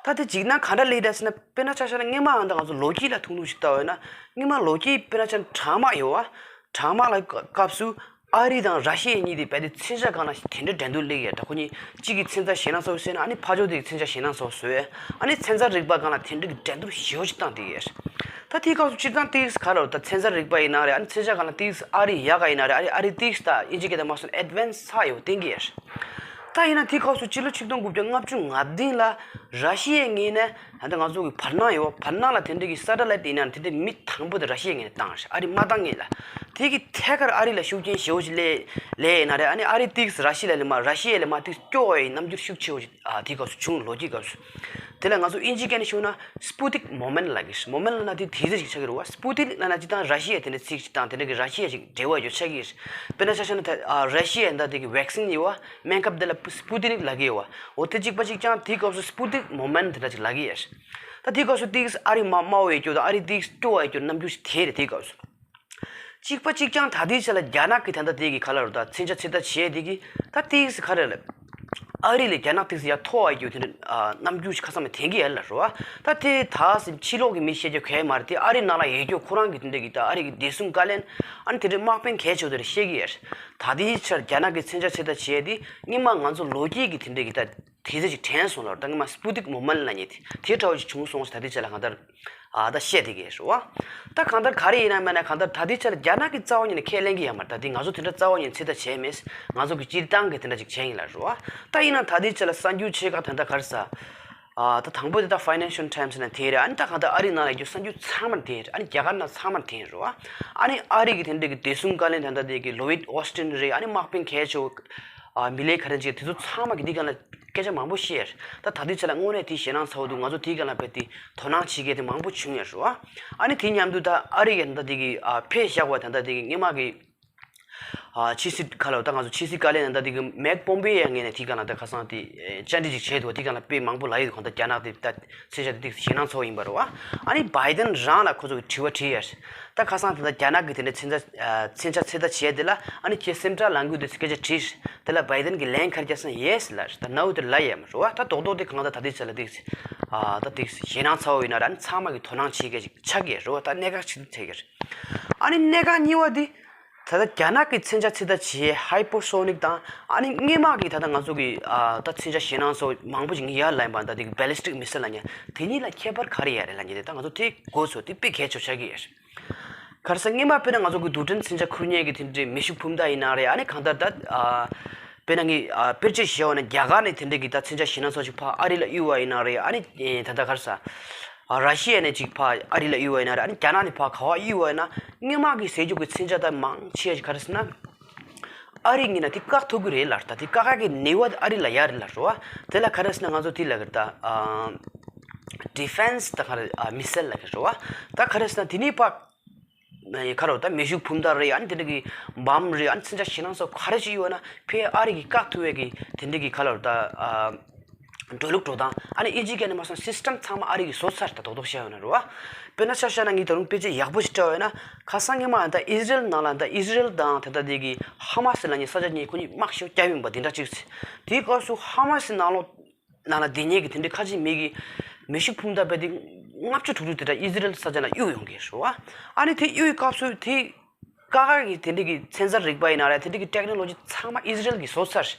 ད་དེ་འཇིགས་སྣང་ག་འདྲ་སླེབས་ད་ཟེར་ན། དཔེར་ན་ཆ་བཞག་ན་སྔོན་མ་ཨ་ད་ང་ཚོ་ལོ་རྒྱུས་ལ་ཐུག་ཐུག་ཞིག་ལྟ་བ་ཡིན་ན། སྔོན་མ་ལོ་རྒྱུས་དཔེར་ན་ཆ་བཞག་ན་གྲང་དམག་ཡོད་བ། གྲང་དམག་ལ་སྐབས་སུ་ཨ་རི་དང་ར་ཤི་ཡ་གཉིས་དེ་རྦད་དེ་མཚོན་ཆ་སྒང་ལ་དེ་འདྲ་འགྲན་བསྡུར་སླེབས་ཡོད། ད་ཁོ་གཉིས་གཅིག་གིས་མཚོན་ཆ་ཞེད་སྣང་ཚ་བོ་བཟོས་ན། ཨ་ནི་ཕར་ཕྱོགས་དེ་གིས་མཚོན་ཆ་ཞེད་སྣང་ཚ་བོ་བཟོས། ཨ་ནི་ཚན་རྩལ་རིག་པ་སྒང་ལ་དེ་འདྲ་གི་འགྲན་བསྡུར་ཞེ་པོ་ཅིག་བཏང་བསྡད་ཡོད། ད་དེའི་སྐབས་སུ་སྤྱིར་བཏང་ཏིག་ཙམ་ག་རེ་ད་ཚན་རྩལ་རིག་པ་ཡིན་ན་རེད། ཨ་ནི་མཚོན་ཆ་སྒང་ལ་ཏིག་ཙམ་ཨ་རི་ཡག་ག་ཡིན་ན་རེད། ཨ་རི་ཨ་རི་ཏིག་ཙམ་ད་ཨིན་ཇི་སྐད་དུ་མ་སོང་ན་ཨེཌ་ཝན་སི་ཚ་ཡོད་བསྟན་གྱི་ཡོད། ད་ཡིན་ན་དེའི་སྐབས་སུ་སྤྱི་ལོ་ཆིག་སྟོང་དགུ་བརྒྱ་ལྔ་བཅུ་ང་བདུན་ལ་ར་ཤི་ཡའི་ངོས་ནས་ད་ལྟ་ང་ཚོ་གི་བར་སྣང་ཡོད་བ། བར་སྣང་ལ་དེ་འདྲ་གི་སེ་ཊེ་ལའེ་ཊི་ཡིན་ན་དེ་འདྲ་མི་དང་པོ་དེ་ར་ཤི་ཡའི་ངོས་ནས་བཏང་རེད། ཨ་རི་མ་བཏང་སྔོན་ལ། དེ་གི་ཐད་ཀར་ཨ་རི་ལ་ཤུགས་རྐྱེན་ཞེ་པོ་ཅིག་སླེབས་སླེབས་ཡིན་ན་རེད། ཨ་ནི་ཨ་རི་ཏིག་ཙམ་ར་ཤི་ཡ་ལས་མར་ར་ཤི་ཡ་ལས་མར་ཏིག་ཙམ་སྐྱོ་བའི་རྣམ་འགྱུར་ཤུགས་ཆེ་བོ་ཅིག་ཨ་དེའི་སྐབས་སུ་བྱུང་། ལོ་རྒྱུས་སྐབས་སུ། དེ་ལ་ང་ཚོ་ཨིན་ཇི་སྐད་ནས་ཞུ་ན་སྤུ་ཏིག་མོ་མེན་ཊི་ལབ་ཀྱི་རེད། མོ་མེན་ཊི་ལབ་ན་དེ་དུས་ཚོད་ཅིག་ཆགས་ཀྱི་རེད་བ། སྤུ་ཏིག་ལབ་ན་སྤྱིར་བཏང་ར་ཤི་ཡ་དེ་འདྲ་ཚིག་ཅིག་དང་དེ་འདྲ་གི་ར་ཤི་ཡ་ཅིག་འབྲེལ་བ་ཡོད་ཆགས་ཀྱི་རེད། དཔེར་ན་ཆ་བཞག་ན་ད་ཨ་ར་ཤི་ཡ་ད་དེ་གི་ཝེག་སིན་ཡོད་བ། སྨན་ཁབ་དེ་ལ་སྤུ་ཏིག་ལབ་ཀྱི་ཡོད་བ། འོ་དེ་གཅིག་པ་གཅིག་རྐྱང་དེའི་སྐབས་སུ་སྤུ་ཏིག་མོ་མེན་ཊི་དེ་འདྲ་ཅིག་ལབ་ཀྱི་ཡོད་རེད། ད་དེའི་སྐབས་སུ་ཏིག་ཙམ་ཨ་རི་མ་དམའ་བོ་ཡོད་རྒྱུ་དང་ཨ་རི་ཏིག་ཙམ་སྐྱོ་བ་ཡོད་རྒྱུ་རྣམ་འགྱུར་ཞིག་དེ་རེད། དེའི་སྐབས་སུ། གཅིག་པ་གཅིག་རྐྱང་ད་ལྟའི་ཆ་ལ་རྒྱ་ནག་གི་ད་ལྟ་དེ་གི་ག་ལ་རུ་ད་མཚོན་ཆ་ཚོད་ལྟ་བྱེད་དེ་གི་ད་ཏིག་ཙམ་ག་རེ་ལ། ཨ་རི་ལས་རྒྱ་ནག་ཏིག་ཙམ་ཡར་མཐོ་བ་ཡོད་དེ་འདྲ་ཨ་རྣམ་འགྱུར་ཞིག་ཁ་སང་མ་དེང་གི་ཡར་ལ་རུ་བ། ད་དེ་ད་སེམས་ཕྱི་ལོགས་ཀྱི་མི་བཤད་རྒྱུ་གལ་མ་རེད། དེ་ཨ་རི་ནང་ལ་ཡོད་རྒྱུ་ཁོ་རང་གི་དེ་འདྲ་གི་ད་ཨ་རི་གི་བདེ་སྲུང་བཀའ་བློན་ཨ་ནི་དེ་འདྲའི་དམག་དཔོན་གལ་ཆེ་བོ་དེ་འདྲ་བཤད་ཀྱི་ཡོད། ད་ལྟའི་ཆར་རྒྱ་ནག་གི་མཚོན་ཆ་ཚོད་ལྟ་བྱེད་དེ་སྔོན་མ་ང་ཚོ་ལོ་རྒྱུས་ཀྱི་དེ་འདྲ་གི་ད། དེ་ཚོ་ཅིག་དྲན་སོང་ལ། ད་སྔོན་མ་སྤུ་ཏིག་མོ་མེན་ཊི་ལབ་མཁན་དེ་དེ་འདྲ་བོ་ཅིག་བྱུང་སོང་ཟེར་ད་ལྟའི་ཆ་ལ་གང་ལྟར་ཨ་ད་བཤད་བསྡད་ཀྱི་རེད་བ། ད་གང་ལྟར་ག་རེ་ཡིན་ན་མིན་ན་གང་ལྟར་ད་ལྟའི་ཆ་ལ་རྒྱ་ནག་གིས་རྩ་བ་ཉིད་ནས་ཁས་ལེན་གྱི་ཡོད་མ་རེད། ད་དེ་ང་ཚོ་དེ་འདྲ་རྩ་བ་ཉིད་ནས་ཚོད་ལྟ་བྱས་མེད། ང་ཚོ་གི་སྤྱིར་བཏང་གི་དེ་འདྲ་ཅིག་བྱས་ཡིན་ལབ་རེད་བ། ད་ཡིན་ན་ད་ལྟའི་ཆ་ལ་གསར་འགྱུར་ཆེ་ཁག་ད་ལྟ་ག་རེ་ཟ། ཨ་ད་དང་པོ་དེ་ད་ཕའི་ནན་ཤལ་ཊའིམ་སི་ནས་དེ་རེད། ཨ་ནི་ད་གང་ལྟར་ཨ་རི་ནང་ལ་ཡོད་རྒྱུ་གསར་འགྱུར་ཚང་མ་དེ་རེད། ཨ་ནི་རྒྱ་གར་ནང་ཚང་མ་དེ་རེད་བ། ཨ་ནི་ཨ་རི་གི་དེ་འདྲ་གི་བདེ་སྲུང་བཀའ་བློན་ད་ལྟ་དེ་གི་ལོ་ཡིད་ཨོ་སི་ཊིན་རེད། ཨ་ནི་དམག་དཔོན་གལ་ཆེ་བོ། ཨ་མི་ལའི་ག་རེ་ཅིག་དེ་ཚོ་ཚང་མ་གི་དེའི་སྒང་ལ་སྐད་ཆ་མང་པོ་བཤད། ད་ད་ལྟའི་ཆ་ལ་དངོས་གནས་དེ་ཞེད་སྣང་ཚ་བོ་འདུག་ང་ཚོ་དེའི་སྒང་ལ་དཔེ་དེ་དོ་སྣང་བྱེད་མཁན་དེ་མང་པོ་བྱུང་ཡོད་རེད་བ། ཨ་ནི་དེ་མཉམ་དུ་ད་ཨ་རི་ཡ་ད་དེ་གི་ཨ་ཕེ་བཞག་པ་ད་ད་དེ་གི་སྔོན་མ་གི་ཨ་ཕྱི་སྲིད་ཁ་ལ་ད་ང་ཚོ་ཕྱི་སྲིད་བཀའ་བློན་ད་དེ་གི་མེག་པོམ་པེ་ཡ་ངོས་ནས་དེའི་སྒང་ལ་ད་ཁ་སང་དེ་བཅར་འདྲི་ཅིག་བྱས་འདུག་དེའི་སྒང་ལ་དཔེ་མང་པོ་ལབ་ཡོད་འདུག་གང་ལྟར་རྒྱ་ནག་དེ་ད་མཚོན་ཆ་དེ་ཞེད་སྣང་ཚ་བོ་ཡིན་པ་རེད་བ། ཨ་ནི་བྷའི་ཌེན་རང་ལ་ཁོ་ཚོ་གི་དྲི་བ་དྲིས་ཡ། ད་ཁ་སང་དེ་ད་རྒྱ་ནག་གི་དེ་འདྲའི་མཚོན་ཆ་ཨ་མཚོན་ཆ་ཚོད་ལྟ་བྱས་དེ་ལ་ཨ་ནི་ཁྱེད་སེམས་ཁྲལ་ལངས་རྒྱུ་དེ་སྐད་ཆ་དྲིས། དེ་ལ་བྷའི་ཌེན་གྱིས་ལན་ག་རེ་བརྒྱབ་སོང་། ཡེ་སི་ལབ། ད་ནའོ་དེ་ལབ་ཡ་མ་རེད་བ། ད་རྡོག་རྡོག་དེ་གང་ལྟར་ད་ལྟའི་ཆ་ལ་དེ་ཨ་ད་དེ་ཞེད་སྣང་ཚ་བོ་ཡིན་ན་ར་ཨ་ནི་ཚང་མ་གི་དོ་སྣང་བྱེད་མཁན་ཞིག་ཆགས་ཀྱི་རེད་བ། ད་གནད་འགག་ཆེན་པོ་ཆགས་ཀྱི་རེད། ཨ་ནི་གནད་འགག་གཉིས་པ་དེ། ད་ལྟ་རྒྱ་ནག་གི་མཚོན་ཆ་ཚོད་ལྟ་བྱེད་ཧའི་པར་སོ་ནིག་དང་ཨ་ནི་སྔོན་མ་གི་ད་ལྟ་ང་ཚོ་གི་ཨ་ད་མཚོན་ཆ་ཞེད་སྣང་ཚ་བོ་མང་པོ་ཞིག་ངས་ཡར་ལབ་ཡིན་པ་ད་དེ་གི་བེ་ལི་སི་ཊིག་མི་སེལ་ལབ་མཁན་དེ་གཉིས་ལ་ཁྱད་པར་ག་རེ་ཡོད་རེད་ལབ་མཁན་དེ་ད་ང་ཚོ་དེ་དགོས་སོ་དེ་དཔེ་གལ་ཆེ་ཆགས་ཀྱི་ཡོད་རེད། ག་རེ་ཟེར་སྔོན་མ་དཔེར་ན་ང་ཚོ་གི་རྡུལ་ཕྲན་མཚོན་ཆ་ཁུར་མཁན་གི་དེ་འདྲའི་མེ་ཤུགས་འཕུར་མདའ་ཡིན་ན་རེད། ཨ་ནི་གང་ལྟར་ད་ཨ་དཔེར་ན་ངས་ཨ་དཔེར་བརྗོད་བྱས་པ་ན་རྒྱ་གར་ནས་དེ་འདྲའི་གི་ད་མཚོན་ཆ་ཞེད་སྣང་ཚ་བོ་ཞིག་ཕར་ཨ་རི་ལ་གཡུགས་པ་ཡིན་ན་རེད། ཨ་ནི་ཨེ་ད་ལྟ་ག་རེ་ཟེར། ཨ་ར་ཤི་ཡ་ནས་ཅིག་ཕར་ཨ་རི་ལ་གཡུགས་པ་ཡིན་ན་རེད། ཨ་ནི་རྒྱ་ནག་ནས་ཕར་ག་པར་གཡུགས་པ་ཡིན་ན་སྔོན་མ་གི་ཟེར་རྒྱུ་གི་མཚོན་ཆ་ད་མང་ཆེ་བ་ཞིག་ག་རེ་ཟེར་ན། ཨ་རི་གཉིས་ན་དེ་བཀག་ཐུབ་ཀྱི་རེད་ལབ། ད་དེ་བཀག་ཡག་གི་ནུས་པ་དེ་ཨ་རི་ལ་ཡོད་རེད་ལབ་རེད་བ། དེ་ལ་ག་རེ་ཟེར་ན་ང་ཚོ་དེ་ལབ་ཀྱི་རེད་ད། ཨ་ཌི་ཕེན་སི་ད་ག་རེ་ཨ་མི་སེལ་ལབ་ཀྱི་རེད་བ། ད་ག་རེ་ཟེར་ན་དེ་ནི་ཕར་ག་རེ་ད་མེ་ཤུགས་འཕུར་མདའ་རེད། ཨ་ནི་དེ་འདྲ་གི་བམ་རེད། ཨ་ནི་མཚོན་ཆ་ཞེད་སྣང་ཚ་བོ་ག་རེ་ཅིག་ཡོད་ན་ཕར་ཨ་རི་གིས་བཀག་ཐུབ་ཡག་གི་དེ་འདྲ་གི་ག་རེ་ད་ཨ་འགྲོ་ལུགས་འགྲོ་སྟངས། ཨ་ནི་ཨིན་ཇི་སྐད་ནས་མ་སོང་སི་སི་ཊམ་ཚང་མ་ཨ་རི་གིས་བཟོས་ཚར། ད་རྡོག་རྡོག་བཤད་ཡོད་ན་རེད་བ། དཔེར་ན་ཆ་བཞག་ན་ངས་ད་རུང་དཔེ་ཆ་ཡག་པོ་ཞིག་བཀྲལ་བ་ཡིན་ན་ཁ་སང་སྔོན་མ་ད་ཨི་ཟི་རེལ་ནང་ལ་ད་ཨི་ཟི་རེལ་དང་དེ་ད་དེ་གི་ཧ་མ་སི་ལབ་མཁན་ས་ཆ་གཉིས་ཁོ་གཉིས་དམག་ཤོར་བརྒྱབ་ཡིན་པ་དེ་འདྲ་ཅིག་དེའི་སྐབས་སུ་ཧ་མ་སི་ནང་ལོགས་ནང་ལ་སྡོད་མཁན་གྱི་དེ་འདྲའི་ཁ་ཆེ་མི་གི་མེ་ཤུགས་འཕུར་མདའ་དཔེ་དེ་ལྔ་བཅུ་དྲུག་ཅུ་དེ་འདྲ་ཨི་ཟི་རེལ་ས་ཆ་ལ་གཡུག་ཡོང་གི་རེད་བ། ཨ་ནི་དེ་གཡུག་པའི་སྐབས་སུ་དེ་ཀ་ཁ་གི་དེ་འདྲ་གི་ཚན་རྩལ་རིག་པ་ཡིན་ན་རེད། དེ་འདྲ་གི་ཊེག་ནོ་ལོ་ཇི་ཚང་མ་ཨི་ཟི་རེལ་གིས་བཟོས་ཚར།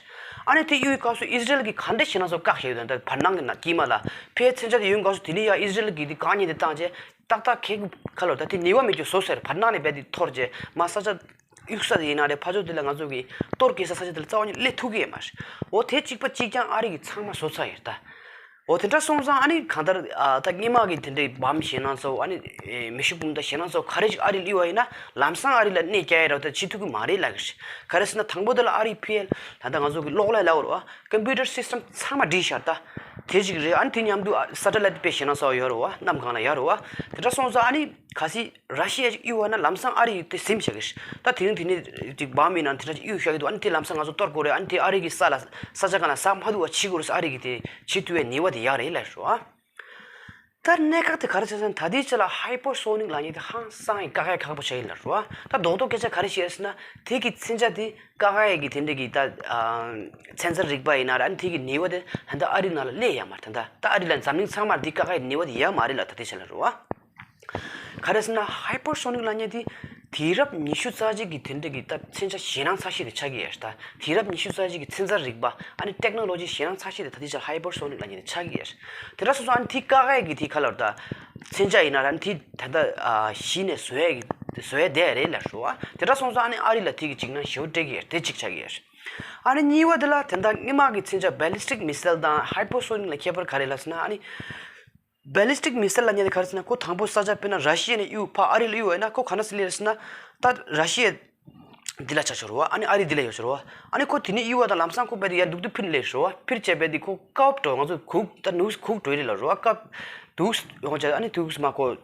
ཨ་ནི་དེ་གཡུག་པའི་སྐབས་སུ་ཨི་ཟི་རེལ་གིས་ག་འདྲ་ཞེད་སྣང་ཚ་བོ་བཀག་བཞག་ཡོད་དམ། ད་བར་སྣང་གི་ནང་དཀྱིལ་མ་ལ་ཕར་མཚོན་ཆ་དེ་ཡོང་སྐབས་སུ་དེ་ནས་ཡར་ཨི་ཟི་རེལ་གྱིས་དེ་རྐང་གཉིས་དེ་བཏང་བྱས་ཏག་ཏག་ཁེག་ག་ལོར་ད་དེ་ནུས་པ་མེད་རྒྱུ་བཟོས་ཚར། བར་སྣང་ནས་རྦད་དེ་འཐོར་བྱས་མར་ས་ཆ་གཡུག་ས་དེ་ཡིན་ན་རེད། ཕར་ཕྱོགས་དེ་ལ་ང་ཚོ་གི་གཏོར་རྒྱག་ས་ས་ཆ་དེ་ལ་རྩ་བ་ཉིད་སླེབས་ཐུབ་ཀྱི་ཡོད་མ་རེད། འོ་དེ་གཅིག་པ་གཅིག་རྐྱང་ཨ་རི་གིས་ཚང་མ་བཟོས་ཚར་ཡོད་ད། འོ་དེ་འདྲ་སོང་ཙང་ཨ་ནི་གང་ལྟར་ཨ་ད་སྔོན་མ་གི་དེ་འདྲའི་བམ་ཞེད་སྣང་ཚ་བོ་ཨ་ནི་ཨེ་མེ་ཤུགས་འཕུར་མདའ་ཞེད་སྣང་ཚ་བོ་ག་རེ་ཞིག་ཨ་རི་ལ་གཡུགས་པ་ཡིན་ན་ལམ་སང་ཨ་རི་ལ་གནོད་རྒྱག་ཡ་རེད་བ། ད་བྱེད་ཐུབ་ཀྱི་མ་རེད་ལབ་ཀྱི་རེད། ག་རེ་ཟེར་ན་དང་པོ་དེ་ལ་ཨ་རི་ཕར་ད་ལྟ་ང་ཚོ་གི་གློག་ཀླད་ལབ་དགོས་རེད་བ། ཀམ་པུ་ཊར་སི་སི་ཊམ་ཚང་མ་སྒྲིལ་བཞག་ད། དེ་ཅིག་རེད། ཨ་ནི་དེ་མཉམ་དུ་ཨ་སེ་ཊེ་ལའིཊ་དཔེ་ཞེད་སྣང་ཚ་བོ་ཡོད་རེད་བ། གནམ་གང་ལ་ཡོད་རེད་བ། དེ་འདྲ་སོང་ཙང་ཨ་ནི་གལ་སྲིད་ར་ཤི་ཡ་ཅིག་གཡུགས་པ་ན་ལམ་སང་ཨ་རི་ཡིས་དེ་ཟིན་བཞག་གི་རེད། ད་དེ་རིང་དེ་ནས་ཅིག་བམ་ཡིན་ན་དེ་འདྲ་ཅིག་གཡུགས་བཞག་གི་འདུག་ཨ་ནི་དེ་ལམ་སང་ང་ཚོ་གཏོར་དགོས་རེད། ཨ་ནི་དེ་ཨ་རི་གི་ས་ལ་ས་ཆ་གང་ལ་ཟག་མ་ཐུབ་པ་བྱེད་དགོས་རེད་ཟེར། ཨ་རི་གིས་དེ་བྱེད་ཐུབ་པའི་ནུས་པ་དེ་ཡོད་རེད་ལབ་རེད་བ། ད་གནད་འགག་དེ་ག་རེ་ཆགས་ཟེར་ན་ད་ལྟའི་ཆ་ལ་ཧའི་པར་སོ་ནིག་ལབ་མཁན་དེ་ཧང་སང་ཡང་བཀག་ཡ་ཁག་པོ་ཆགས་ཡིན་ལབ་རེད་བ། ད་རྡོག་རྡོག་སྐད་ཆ་ག་རེ་བཤད་ཟེར་ན་དེ་གི་མཚོན་ཆ་དེ་བཀག་ཡ་གི་དེ་འདྲ་གི་ད་ཚན་རྩལ་རིག་པ་ཡིན་ན་ར་ཨ་ནི་དེ་གི་ནུས་པ་དེ་ད་ལྟ་ཨ་རི་ནང་ལ་སླེབས་ཡོད་མ་རེད། ད་ལྟ་ད་ཨ་རི་ལ་འཛམ་གླིང་ཚང་མར་དེ་བཀག་ཡ་ནུས་པ་དེ་ཡོད་མ་རེད་ལབ་ད་ལྟའི་ཆ་ལ་རེད་བ། ག་རེ་ཟེར་ན་ཧའི་པར་སོ་ནིག་ལབ་མཁན་དེ་དུས་རབས་ཉི་ཤུ་རྩ་གཅིག་གི་དེ་འདྲ་གི་ད་མཚོན་ཆ་ཞེད་སྣང་ཚ་ཤོས་དེ་ཆགས་ཀྱི་ཡོད་རེད། ད་དུས་རབས་ཉི་ཤུ་རྩ་གཅིག་གི་ཚན་རྩལ་རིག་པ་ཨ་ནི་ཊེག་ནོ་ལོ་ཇི་ཞེད་སྣང་ཚ་ཤོས་དེ་ད་ལྟའི་ཆ་ལ་ཧའི་པར་སོ་ནིག་ལབ་མཁན་དེ་ཆགས་ཀྱི་ཡོད་རེད། དེ་འདྲ་སོང་ཙང་ཨ་ནི་དེ་བཀག་ཡ་གི་དེ་ག་ལོར་ད་མཚོན་ཆ་ཡིན་ན་ར་ཨ་ནི་དེ་ད་ལྟ་ཨ་གཞི་ནས་བཟོ་ཡ་གི་བཟོ་ཡ་བསྡད་ཡ་རེད་ལབ་རེད་བ། དེ་འདྲ་སོང་ཙང་ཨ་ནི་ཨ་རི་ལ་དེ་གི་འཇིགས་སྣང་ཞེ་པོ་སྤྲད་ཀྱི་ཡོད་རེད། དེ་གཅིག་ཆགས་ཀྱི་ཡོད་རེད། ཨ་ནི་གཉིས་པ་དེ་ལ་དེ་འདྲ་སྔོན་མ་གི་མཚོན་ཆ་བེ་ལི་སི་ཊིག་མི་སེལ་དང་ཧའི་པར་སོ་ནིག་ལ་ཁྱད་པར་ག་རེ་ལབ་ཟེར་ན་ཨ་ནི། བེ་ལི་སི་ཊིག་མི་སེལ་ལབ་མཁན་དེ་ག་རེ་ཟེར་ན་ཁོ་དང་པོ་ས་ཆ་དཔེར་ན་ར་ཤི་ཡ་ནས་གཡུག་ཕར་ཨ་རི་ལ་གཡུག་པ་ཡིན་ན་ཁོ་ག་འདྲ་སེ་སླེབས་རེད་ཟེར་ན། ད་ར་ཤི་ཡ་འདི་ལ་ཆགས་ཤོར་བ། ཨ་ནི་ཨ་རི་འདི་ལ་ཡོད་ཤོར་བ། ཨ་ནི་ཁོ་དེ་ནས་གཡུག་པ་དང་ལམ་སང་ཁོ་རྦད་དེ་ཡར་འདུག་དུ་འཕུར་སླེབས་ཤོར་བ། འཕུར་བྱས་རྦད་དེ་ཁོ་བཀབ་འགྲོ། ང་ཚོ་གུག་ད་ནུག་གུག་འགྲོ་ཡི་རེད་ལབ་རེད་བ། བཀབ་འདུག་ཡོང་བྱས་ཨ་ནི་འདུག་མ་ཁོ་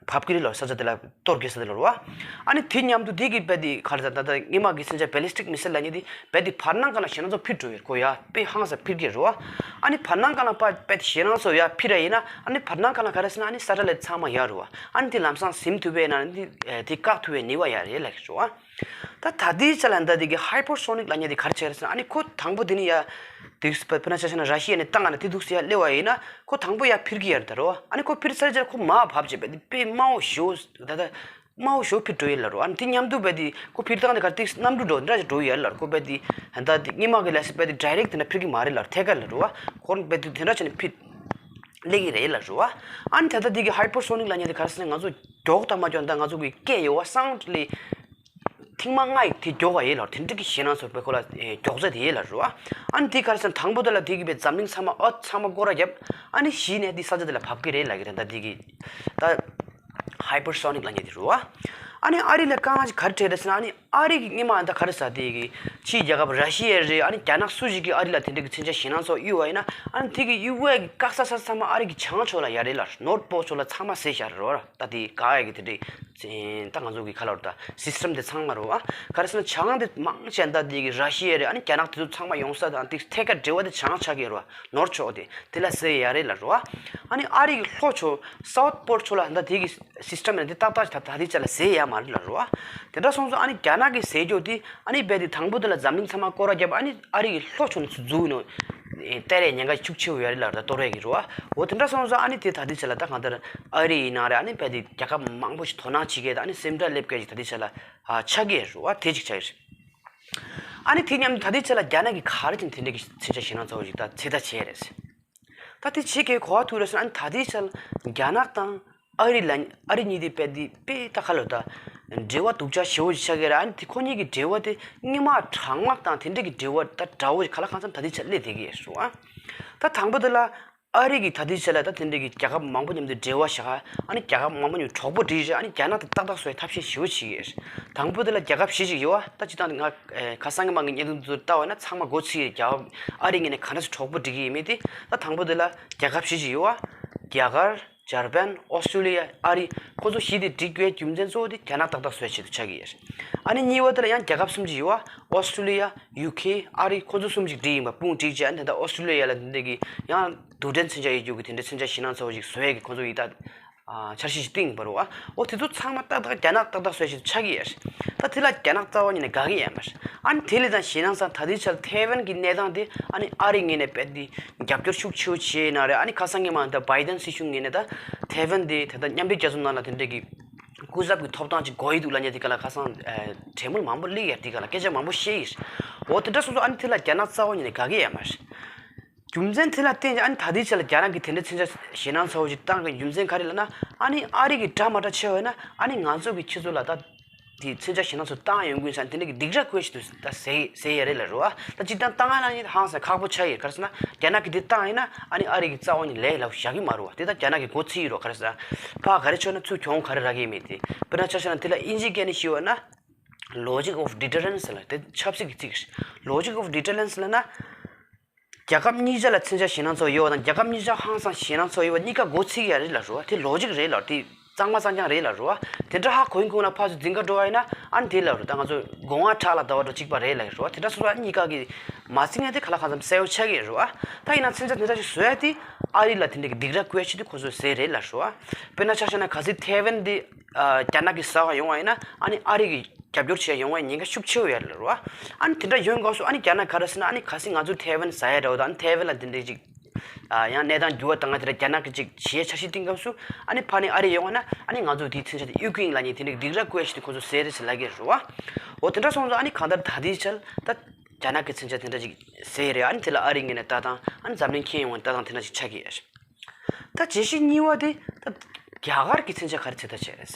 བབས་ཀྱི་རེད་ལབ། ས་ཆ་དེ་ལ་གཏོར་དགོས་ས་དེ་ལ་རེད་བ། ཨ་ནི་དེ་མཉམ་དུ་དེ་གི་རྦད་དེ་ག་རེ་ད་ད་ད་སྔོན་མ་གི་མཚོན་ཆ་བེ་ལི་སི་ཊིག་མི་སེལ་ལབ་མཁན་དེ་རྦད་དེ་བར་སྣང་སྒང་ལ་ཞེད་སྣང་ཚ་བོ་འཕུར་འགྲོ་ཡི་རེད། ཁོ་ཡར་དཔེ་ཧང་སང་འཕུར་གྱི་རེད་བ། ཨ་ནི་བར་སྣང་སྒང་ལ་པ་དཔེ་ཞེད་སྣང་ཚ་བོ་ཡར་འཕུར་ར་ཡིན་ན་ཨ་ནི་བར་སྣང་སྒང་ལ་ག་རེ་ཟེར་ན་ཨ་ནི་ས་ཊེ་ལའིཊ་ཚང་མ་ཡར་རེད་བ། ཨ་ནི་དེ་ལམ་སང་ཟིན་ཐུབ་པས་ན་ཨ་ནི་དེ་བཀག་ཐུབ་པའི་ནུས་པ་ཡོད་རེད་ལབ་ཀྱི་རེད་བ། ད་ད་ལྟའི་ཆ་ལ་ད་དེ་གི་ཧའི་པར་སོ་ནིག་ལབ་མཁན་དེ་ག་རེ་བྱས་རེད་ཟེར་ན་ཨ་ནི་ཁོ་དང་པོ་དེ་ནི་ཡར་དེ་དཔེར་ན་ཆ་བཞག་ན་ར་ཤི་ཡ་ནས་བཏང་ཨ་ནི་དེ་འདུག་སེ་ཡར་སླེབས་པ་ཡིན་ན་ཁོ་དང་པོ་ཡར་འཕུར་གྱི་ཡོད་རེད་ད་རེད་བ། ཨ་ནི་ཁོ་འཕུར་ཚར་རྗེས་ཁོ་མར་བབས་བྱས་རྦད་དེ་དཔེ་དམའ་བོ་ཞེ་པོ་ད་ད། དམའ་བོ་ཞེ་པོ་འཕུར་འགྲོ་ཡི་ལབ་རེད་བ། ཨ་ནི་དེ་མཉམ་དུ་རྦད་དེ་ཁོ་འཕུར་སྟངས་དེ་ག་ཏིག་གནམ་གྲུ་འགྲོ་འདྲ་ཞིག་འགྲོ་ཡི་ལབ་རེད། ཁོ་རྦད་དེ་ད་དེ་སྔོན་མ་གི་ལས་སེ་རྦད་དེ་ཌའི་རེག་དེ་འདྲ་འཕུར་གྱི་མ་རེད་ལབ་རེད། ཐད་ཀར་ལབ་རེད་བ། ཁོ་རང་རྦད་དེ་དེ་འདྲ་བྱས་ནས་འཕུར་སླེབས་ཀྱི་རེད་ལབ་རེད་བ། ཨ་ནི་ད་ལྟ་དེ་གི་ཧའི་པར་སོ་ནིག་ལབ་མཁན་དེ་ག་རེ་ཟེར་ན་ང་ཚོ་མགྱོགས་དང་མ་མགྱོགས་ད་ང་ཚོ་གི་སྐད་ཡོད་བ། སའུན་ཌི་ལས་ཐེངས་མ་ལྔ་ཡི་དེ་མགྱོགས་པ་ཡིན་ལབ་རེད། དེ་འདྲ་གི་ཞེད་སྣང་ཚ་བོ་དཔེ་ཁོ་ལ་མགྱོགས་ཚད་དེ་ཡིན་ལབ་རེད་བ། ཨ་ནི་དེ་ག་རེ་ཟེར་ན་དང་པོ་དེ་ལ་དེ་གི་དཔེ་འཛམ་གླིང་ཚང་མ་ཨ་ཚང་མ་སྐོར་ར་བརྒྱབ། ཨ་ནི་གཞི་ནས་དེ་ས་ཆ་དེ་ལ་བབས་ཀྱི་རེད་ལབ་ཀྱི་རེད། ད་དེ་གི་ད་ཧའི་པར་སོ་ནིག་ལབ་མཁན་དེ་རེད་བ། ཨ་ནི་ཨ་རི་ལ་དཀའ་ངལ་ཅིག་ག་རེ་འཕྲད་རེད་ཟེར་ན། ཨ་ནི་ཨ་རི་གི་སྔོན་མ་ད་ག་རེ་ཟེར། དེ་གི་ཕྱིའི་རྒྱལ་ཁབ་ར་ཤི་ཡ་རེད། ཨ་ནི་རྒྱ་ནག་སུ་ཞིག་གིས་ཨ་རི་ལ་དེ་འདྲ་གི་མཚོན་ཆ་ཞེད་སྣང་ཚ་པོ་གཡུགས་པ་ཡིན་ན། ཨ་ནི་དེ་གི་གཡུག་ཡ་གི་བཀག་ས་ས་ཚང་མ་ཨ་རི་གི་བྱང་ཕྱོགས་ལ་ཡ་རེད་ལ། ནོར་ཐ་པོལ་ཕྱོགས་ལ་ཚང་མ་བཟོས་བཞག་རེད་བ། ད་དེ་བཀག་ཡ་གི་དེ་འདྲའི་ད་ང་ཚོ་གི་ག་ལབ་རེད། ད་སིས་ཊམ་དེ་ཚང་མ་རེད་བ། ག་རེ་ཟེར་ན་བྱང་དེ་མང་ཆེ་ད་དེ་གི་ར་ཤི་ཡ་རེད། ཨ་ནི་རྒྱ་ནག་དེ་ཚོ་ཚང་མ་ཡོང་ས་དང་དེ་ཐད་ཀར་འབྲེལ་བ་དེ་བྱང་ཆགས་ཀྱི་རེད་བ། ནོར་ཕྱོགས་དེ་དེ་ལ་བཟོས་ཡ་རེད་ལ་རེད་བ། ཨ་ནི་ཨ་རི་གི་ལྷོ་ཕྱོགས་སའུ་ཐ་པོལ་ཕྱོགས་ལ་ད་དེ་གི་སིས་ཊམ་ཡང་དེ་ཏག་ཏག་ད་ད་ལྟའི་ཆ་ལ་ཟེར་ཡ་མ་རེད་ལ་རེད་བ། དེ་འདྲ་སོང་ཙང་ཨ་ནི་རྒྱ་ནག་གིས་ཟེར་རྒྱུ་དེ་ཨ་ནི་རྦད་དེ་དང་པོ་དེ་ལ་འཛམ་གླིང་ཚང་མ་སྐོར་ར་བརྒྱབ། ཨ་ནི་ཨ་རི་གི་ལྷོ་ཕྱོགས་ནས་ཚུར་འཛུལ་ནས་སྟེར་ཡའི་ཉེན་ཁ་ཤུགས་ཆེ་བོ་ཡོད་རེད་ལ། ད་གཏོར་ཡ་གི་རེད་བ། འོ་དེ་འདྲ་སོང་ཙང་ཨ་ནི་དེ་ད་ལྟའི་ཆ་ལ་ད་གང་ལྟར་ཨ་རི་ཡིན་ན་རེད། ཨ་ནི་རྦད་དེ་རྒྱལ་ཁབ་མང་པོ་ཞིག་དོ་སྣང་བྱེད་མཁན་དང་ཨ་ནི་སེམས་ཁྲལ་སླེབས་མཁན་ཞིག་ད་ལྟའི་ཆ་ལ་ཆགས་ཀྱི་རེད་བ། དེ་ཅིག་ཆགས་ཀྱི་རེད། ཨ་ནི་དེ་མཉམ་དུ་ད་ལྟའི་ཆ་ལ་རྒྱ་ནག་གིས་ག་རེ་བྱས་ནས་དེ་འདྲའི་གི་མཚོན་ཆ་ཞེད་སྣང་ཚ་པོ་ཞིག་ད་ཚོད་ལྟ་བྱས་རེད། ད་དེ་བྱེད་མཁན་ག་པར་ཐུག་རེད་ཟེར་ན། ཨ་ནི་ད་ལྟའི་ཆར་རྒྱ་ནག་དང་ཨ་རི་ལ་ཨ་རི་གཉིས་དེ་རྦད་དེ་དཔེ་ད་ག་ལབ་ད་འབྲེལ་བ་སྡུག་ཅག་ཞེ་པོ་ཞིག་ཆགས་ཀྱི་རེད། ཨ་ནི་དེ་ཁོ་གཉིས་ཀྱི་འབྲེལ་བ་དེ་སྔོན་མ་གྲང་དམག་དང་དེ་འདྲ་གི་འབྲེལ་བ་ད་འདྲ་བོ་ཞིག་ག་ལ་གང་འཚམ་ད་ལྟའི་ཆར་སླེབས་བསྡད་ཀྱི་ཡོད་རེད་བ། ད་དང་པོ་དེ་ལ་ཨ་རི་གིས་ད་ལྟའི་ཆར་ལ་ད་དེ་འདྲ་གི་རྒྱལ་ཁབ་མང་པོ་མཉམ་དུ་འབྲེལ་བ་བཞག་ཨ་ནི་རྒྱལ་ཁབ་མང་པོ་མཉམ་དུ་གྲོགས་པོ་སྒྲིག་བྱས། ཨ་ནི་རྒྱ་ནག་དེ་ཏག་ཏག་བཟོ་ཡའི་ཐབས་ཤེས་ཞེ་པོ་བྱེད་ཀྱི་ཡོད་རེད། དང་པོ་དེ་ལ་རྒྱལ་ཁབ་བཞི་ཞིག་ཡོད་བ། ད་སྤྱིར་བཏང་ང་ཁ་སང་གི་མ་གི་བརྙན་ཐུང་དེ་ཚོ་ལྟ་བ་ན་ཚང་མ་མགོ་ཚོས་ཀྱི། རྒྱལ་ཁབ་ཨ་རི་ངོས་ནས་ག་འདྲ་སེ་གྲོགས་པོ་སྒྲིག་གི་ཡིན་མིན་དེ། ད་དང་པོ་དེ་ལ་རྒྱལ་ཁབ་བཞི་ཞིག་ཡོད་བ། རྒྱ་གར། འཇར་པན། ཨོ་སི་ཀྲོ་ལི་ཡ། ཨ་རི། ཁོ་ཚོ་བཞི་དེ་སྒྲིག་དགོས་རྒྱུ་མཚན་གཙོ་བོ་དེ་རྒྱ་ནག་ཏག་ཏག་བཟོ་ཡའི་ཆེད་དུ་ཆགས་ཀྱི་ཡོད་རེད། ཨ་ནི་གཉིས་པ་དེ་ལ་ཡང་རྒྱལ་ཁབ་གསུམ་ཅིག་ཡོད་བ། ཨོ་སི་ཀྲོ་ལི་ཡ། ཡུ་ཁེ། ཨ་རི། ཁོ་ཚོ་གསུམ་ཅིག་སྒྲིག་ཡིན་པ། དཔུང་སྒྲིག་བྱས། ཨ་ནི་ད་ལྟ་ཨོ་སི་ཀྲོ་ལི་ཡ་ལ་དེ་འདྲ་གི་ཡང་རྡུལ་ཕྲན་མཚོན་ཆ་ཡོད་རྒྱུ་གི་དེ་འདྲ་མཚོན་ཆ་ཞེད་སྣང་ཚ་པོ་ཞིག་བཟོ་ཡས་ཀྱི་ཁོ་ཚོ་ཡིད་ད་འཆར་གཞི་ཞིག་བཏིང་ཡོད་པ་རེད་བ། འོ་དེ་ཚོ་ཚང་མ་ཏག་ཏག་རྒྱ་ནག་ཏག་ཏག་བཟོ་ཡས་ཞིག་ཆགས་ཀྱི་ཡོད་རེད། ད་དེ་ལ་རྒྱ་ནག་རྩ་བ་ཉིད་ནས་དགའ་གི་ཡོད་མ་རེད། ཨ་ནི་དེ་ལས་ཀྱང་ཞེད་སྣང་ཚ་ད་ལྟའི་ཆར་ཐའེ་ཝན་གྱི་གནས་སྟངས་དེ་ཨ་ནི་ཨ་རི་ངོས་ནས་རྦད་དེ་རྒྱབ་སྐྱོར་ཤུགས་ཆེ་བོ་བྱས་ཡོད་ན་རེད། ཨ་ནི་ཁ་སང་ཉི་མ་ད་བྷའི་ཏན་སྲིད་གཞུང་ངོས་ནས་ད་ཐའེ་ཝན་དེ་ད་ལྟ་མཉམ་འབྲེལ་རྒྱལ་ཚོགས་ནང་ལ་དེ་འདྲ་གི་སྐུ་ཚབ་ཀྱི་ཐོབ་ཐང་ཅིག་དགོས་ཀྱི་འདུག་ལབ་མཁན་དེ་ག་ལ་ཁ་སང་ཨ་གྲོས་མོལ་མང་པོ་སླེབས་ཡོད། དེ་ག་ལ་སྐད་ཆ་མང་པོ་བཤད་ཡོད། འོ་དེ་འདྲ་སོང་ཙང་ཨ་ནི་དེ་ལ་རྒྱ་ནག་རྩ་བ་ཉིད་ནས་དགའ་གི་ཡོད་མ་རེད། རྒྱུ་མཚན་དེ་ལ་བརྟེན་ནས་ཨ་ནི་ད་ལྟའི་ཆ་ལ་རྒྱ་ནག་གིས་དེ་འདྲའི་མཚོན་ཆ་ཞེད་སྣང་ཚ་པོ་ཞིག་བཏང་གི་རྒྱུ་མཚན་ག་རེ་ལབ་ན། ཨ་ནི་ཨ་རི་གི་དགྲ་མ་དགྲ་ཆེ་བས་ན་ཨ་ནི་ང་ཚོ་གི་ཁྱེད་ཚོ་ལ་ད་དེ་མཚོན་ཆ་ཞེད་སྣང་ཚ་པོ་བཏང་ཡོང་གི་ཡིན་ཟེར་དེ་འདྲ་གི་སྡིགས་ར་བསྐུལ་ཞིག་ཏུ་ད་ཟེར་ཟེར་ཡ་རེད་ལ་རེད་བ། ད་སྤྱིར་བཏང་བཏང་ཡ་ལ་ནི་ཧང་སང་ཁག་པོ་ཆགས་ཡོད། ག་རེ་ཟེར་ན་རྒྱ་ནག་གིས་དེ་བཏང་ཡིན་ན་ཨ་ནི་ཨ་རི་གི་རྩ་བ་ནས་ལས་སླ་པོ་བཞག་གི་མ་རེད་བ། དེ་ད་རྒྱ་ནག་གི་མགོ་ཚོས་ཡོད་རེད། ག་རེ་ཟེར་ན་ཕར་ག་རེ་བྱུང་ན་ཚུར་གྱོང་ག་རེ་རག་གི་ཡིན་མིན་དེ། དཔེར་ན་ཆ་བཞག་ན་དེ་ལ་དབྱིན་ཇིའི་སྐད་ནས་ཞུས་པ་ན། Logic of deterrence ལབ། དེ་ཆབ་སྲིད་ཀྱི་ཚིག་རེད། Logic of deterrence ལབ་ན། རྒྱལ་ཁབ་གཉིས་ཆ་ལ་མཚོན་ཆ་ཞེད་སྣང་ཚ་པོ་ཡོད་པ་དང་རྒྱལ་ཁབ་གཉིས་ཆ་ཧང་སང་ཞེད་སྣང་ཚ་པོ་ཡོད་པ་གཉིས་ཀ་མགོ་ཚོས་ཡ་རེད་ལ་རེད་བ། དེ་ལོ་ཇིག་རེད་ལ། དེ་གཙང་མ་གཙང་རྐྱང་རེད་ལ་རེད་བ། དེ་འདྲ་ཧ་གོ་ཡིན་གོ་ན་ཕར་ཚུར་འཛིང་ག་འགྲོ་བ་ཡིན་ན་ཨ་ནི་དེ་ལ་རེད། ད་ང་ཚོ་སྒོ་ང་ཁྲག་ལ་ཟླ་བ་འདྲ་གཅིག་པ་རེད་ལ་རེད་བ། དེ་འདྲ་སོང་ཙང་གཉིས་ཀ་གི་མ་འཛིང་ཡ་དེ་ག་ལ་གང་འཚམ་གསལ་པོ་ཆགས་ཀྱི་རེད་བ། ད་ཡིན་ན་མཚོན་ཆ་དེ་འདྲ་ཞིག་བཟོ་ཡ་དེ་ཨ་རི་ལ་དེ་འདྲ་གི་སྡིགས་ར་བསྐུལ་ཡ་ཆེད་དུ་ཁོ་ཚོས་ཟེར་རེད་ལ་རེད་བ། དཔེར་ན་ཆ་བཞག་ན་གལ་སྲིད་ཐའེ་ཝན་དེ་རྒྱ་ནག་གི་ཟ་བ་ཡོང་བ་ཡིན་ན་ཨ་ནི་ཨ་རི་གི་རྒྱབ་སྐྱོར་བྱས་ཡོང་བའི་ཉེན་ཁ་ཤུགས་ཆེ་བོ་ཡོད་རེད་བ། ཨ་ནི་དེ་འདྲ་ཡོང་སྐབས་སུ་ཨ་ནི་རྒྱ་ནག་ག་རེ་ཟེར་ན། ཨ་ནི་གལ་སྲིད་ང་ཚོ་ཐའེ་ཝན་ཟ་ཡ་འདྲ་བོ་དང་ཨ་ནི་ཐའེ་ཝན་ལ་དེ་འདྲ་ཅིག་ཨ་ཡང་གནས་སྟངས་འགྱུར་བ་བཏང་ང་དེ་འདྲ་རྒྱ་ནག་གིས་ཅིག་བྱེད་ཡ་འཆར་གཞི་བཏིང་སྐབས་སུ་ཨ་ནི་ཕར་ནས་ཨ་རི་ཡོང་བ་ན་ཨ་ནི་ང་ཚོ་དེའི་མཚོན་ཆ་དེ་གཡུག་གི་ཡིན་ལབ་མཁན་དེ་འདྲ་གི་སྡིགས་ར་བསྐུལ་ཡ་ཞིག་དེ་ཁོ་ཚོ་ཟེར་རེད་ཟེར་ལབ་ཀྱི་རེད་བ། འོ་དེ་འདྲ་སོང་ཙང་ཨ་ནི་གང་ལྟར་ད་ལྟའི་ཆར་ད་རྒྱ་ནག་གི་མཚོན་ཆ་དེ་འདྲ་ཅིག་ཟེར་རེད། ཨ་ནི་དེ་ལ་ཨ་རི་ངོས་ནས་ལྟ་སྟངས། ཨ་ནི་འཛམ་གླིང་ཁྱོན་ཡོངས་ནས་ལྟ་སྟངས་དེ་འདྲ་ཅིག་ཆགས་ཀྱི་ཡོད་རེད། ད་བརྗོད་གཞི་གཉིས་པ་དེ་ད་རྒྱ་གར་གྱི་མཚོན་ཆ་ག་རེ་ཚོད་ལྟ་བྱས་རེད།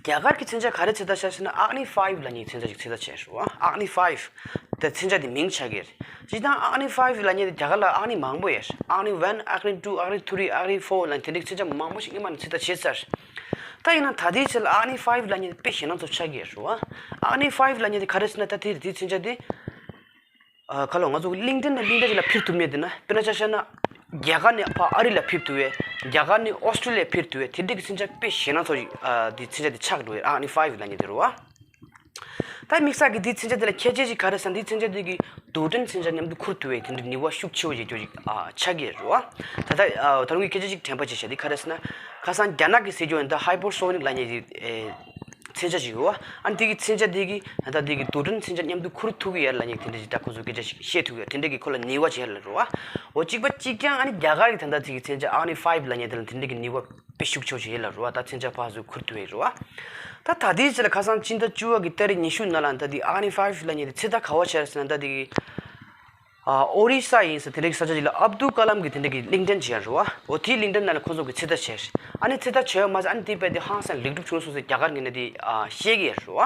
རྒྱ་གར་གྱི་མཚོན་ཆ་ག་རེ་ཚོད་ལྟ་བྱས་ཟེར་ན། ཨག་ནི་ཕའིབ་ལབ་མཁན་གྱི་མཚོན་ཆ་ཅིག་ཚོད་ལྟ་བྱས་རེད་བ། ཨག་ནི་ཕའིབ་དེ་མཚོན་ཆ་དེ་མིང་ཆགས་ཀྱི་རེད། སྤྱིར་བཏང་ཨག་ནི་ཕའིབ་ལབ་མཁན་དེ་རྒྱ་གར་ལ་ཨག་ནི་མང་པོ་ཡོད་རེད། ཨག་ནི་ཝན། ཨག་ནི་ཊུ། ཨག་ནི་ཐི་རི། ཨག་ནི་ཕོར་ལབ་མཁན་དེ་འདྲའི་མཚོན་ཆ་མང་པོ་ཞིག་སྔོན་མ་ནས་ཚོད་ལྟ་བྱས་ཚར། ད་ཡིན་ན་ད་ལྟའི་ཆར་ལ་ཨག་ནི་ཕའིབ་ལབ་མཁན་དེ་དཔེ་ཞེད་སྣང་ཚ་པོ་ཆགས་ཀྱི་ཡོད་རེད་བ། ཨག་ནི་ཕའིབ་ལབ་མཁན་དེ་ག་རེ་ཟེར་ན། ད་དེ་དེའི་མཚོན་ཆ་དེ་ཨ་ཁ་ལོ་ང་ཚོ་གླིང་ཕྲན་ནས་གླིང་ཕྲན་ཅིག་ལ་འཕུར་ཐུབ་མཁན་དེ་ན། དཔེར་ན་ཆ་བཞག་ན་རྒྱ་གར་ནས་ཕར་ཨ་རི་ལ་འཕུར་ཐུབ་པའི། རྒྱ་གར་ནས་ཨོ་སི་ཀྲོ་ལི་ཡ་འཕུར་ཐུབ་པའི་དེ་འདྲའི་གི་མཚོན་ཆ་དཔེ་ཞེད་སྣང་ཚ་པོ་ཞིག་ཨ་དེ་མཚོན་ཆ་དེ་ཆགས་འགྲོ་བའི་ཨག་ནི་ཕའིབ་ལབ་མཁན་དེ་རེད་བ། ད་དམིགས་བསལ་གྱི་དེའི་མཚོན་ཆ་དེ་ལ་ཁྱད་ཆོས་ཅིག་ག་རེ་ཟེར་ན། དེའི་མཚོན་ཆ་དེ་གིས་རྡུལ་ཕྲན་མཚོན་ཆ་མཉམ་དུ་འཁུར་ཐུབ་པའི་དེ་འདྲའི་ནུས་པ་ཤུགས་ཆེ་བོ་ཞིག་ཅིག་ཨ་ཆགས་ཀྱི་རེད་བ། ད་ལྟ་ཨ་ད་རུང་གི་སྐད་ཆ་ཅིག་དྲན་པ་བྱས་བཞག་དེ་ག་རེ་ཟེར་ན། ཁ་སང་རྒྱ་ནག་གིས་ཟེར་རྒྱུ་ཡིན་ད་ཧའི་པར་སོ་ནིག་ལབ་མཁན་གྱི་ཨེ། མཚོན་ཆ་ཞིག་ཡོད་བ། ཨ་ནི་དེ་གི་མཚོན་ཆ་དེ་གིས་ད་ལྟ་དེ་གི་རྡུལ་ཕྲན་མཚོན་ཆ་མཉམ་དུ་འཁུར་ཐུབ་ཀྱི་ཡོད་ལབ་མཁན་དེ་འདྲ་ཅིག་ད་ཁོ་ཚོས་སྐད་ཆ་ཞིག་བཤད་ཐུབ་ཀྱི་ཡོད། དེ་འདྲ་གི་ཁོ་ལ་ནུས་པ་ཅིག་ཡོད་ལ་རེད་བ། འོ་གཅིག་པ་གཅིག་རྐྱང་ཨ་ནི་རྒྱ་གར་གྱི་ད་ལྟ་དེ་གི་མཚོན་ཆ་ཨག་ནི་ཕའིབ་ལབ་མཁན་དེ་ལ་དེ་འདྲ་གི་ནུས་པ་དཔེ་ཤུགས་ཆེ་བོ་ཞིག་ཡོད་ལ་རེད་བ། ད་མཚོན་ཆ་ཕར་ཚུར་འཁུར་ཐུབ་ཡོད་རེད་བ། ད་ད་ལྟའི་ཆ་ལ་ཁ་སང་ཕྱི་ཟླ་བཅུ་པ་གི་ཏ་རིག་ཉི་ཤུ་ནང་ལ་ད་དེ་ཨག་ནི་ཕའིབ་ལབ་མཁན་དེ་ཚོད་ལྟ་ག་པར་བྱས་ཟེར་ན། ད་དེ་གི་ཨ་ཨོ་རི་ས་ཡིན་ས་དེ་འདྲ་གི་ས་ཆ་ཅིག་ལ་ཨབ་དུལ་ཀ་ལམ་གྱི་དེ་འདྲ་གི་གླིང་ཕྲན་ཅིག་ཡང་རེད་བ། འོ་དེའི་གླིང་ཕྲན་ནང་ལ་ཁོ་ཚོ་གིས་ཚོད་ལྟ་བྱས། ཨ་ནི་ཚོད་ལྟ་བྱས་པ་མ་ཟད་ཨ་ནི་དེ་རྦད་དེ་ཧང་སང་ལེགས་གྲུབ་བྱུང་སོང་ཟེར་རྒྱ་གར་ངོས་ནས་དེ་ཨ་བཤད་ཀྱི་ཡོད་རེད་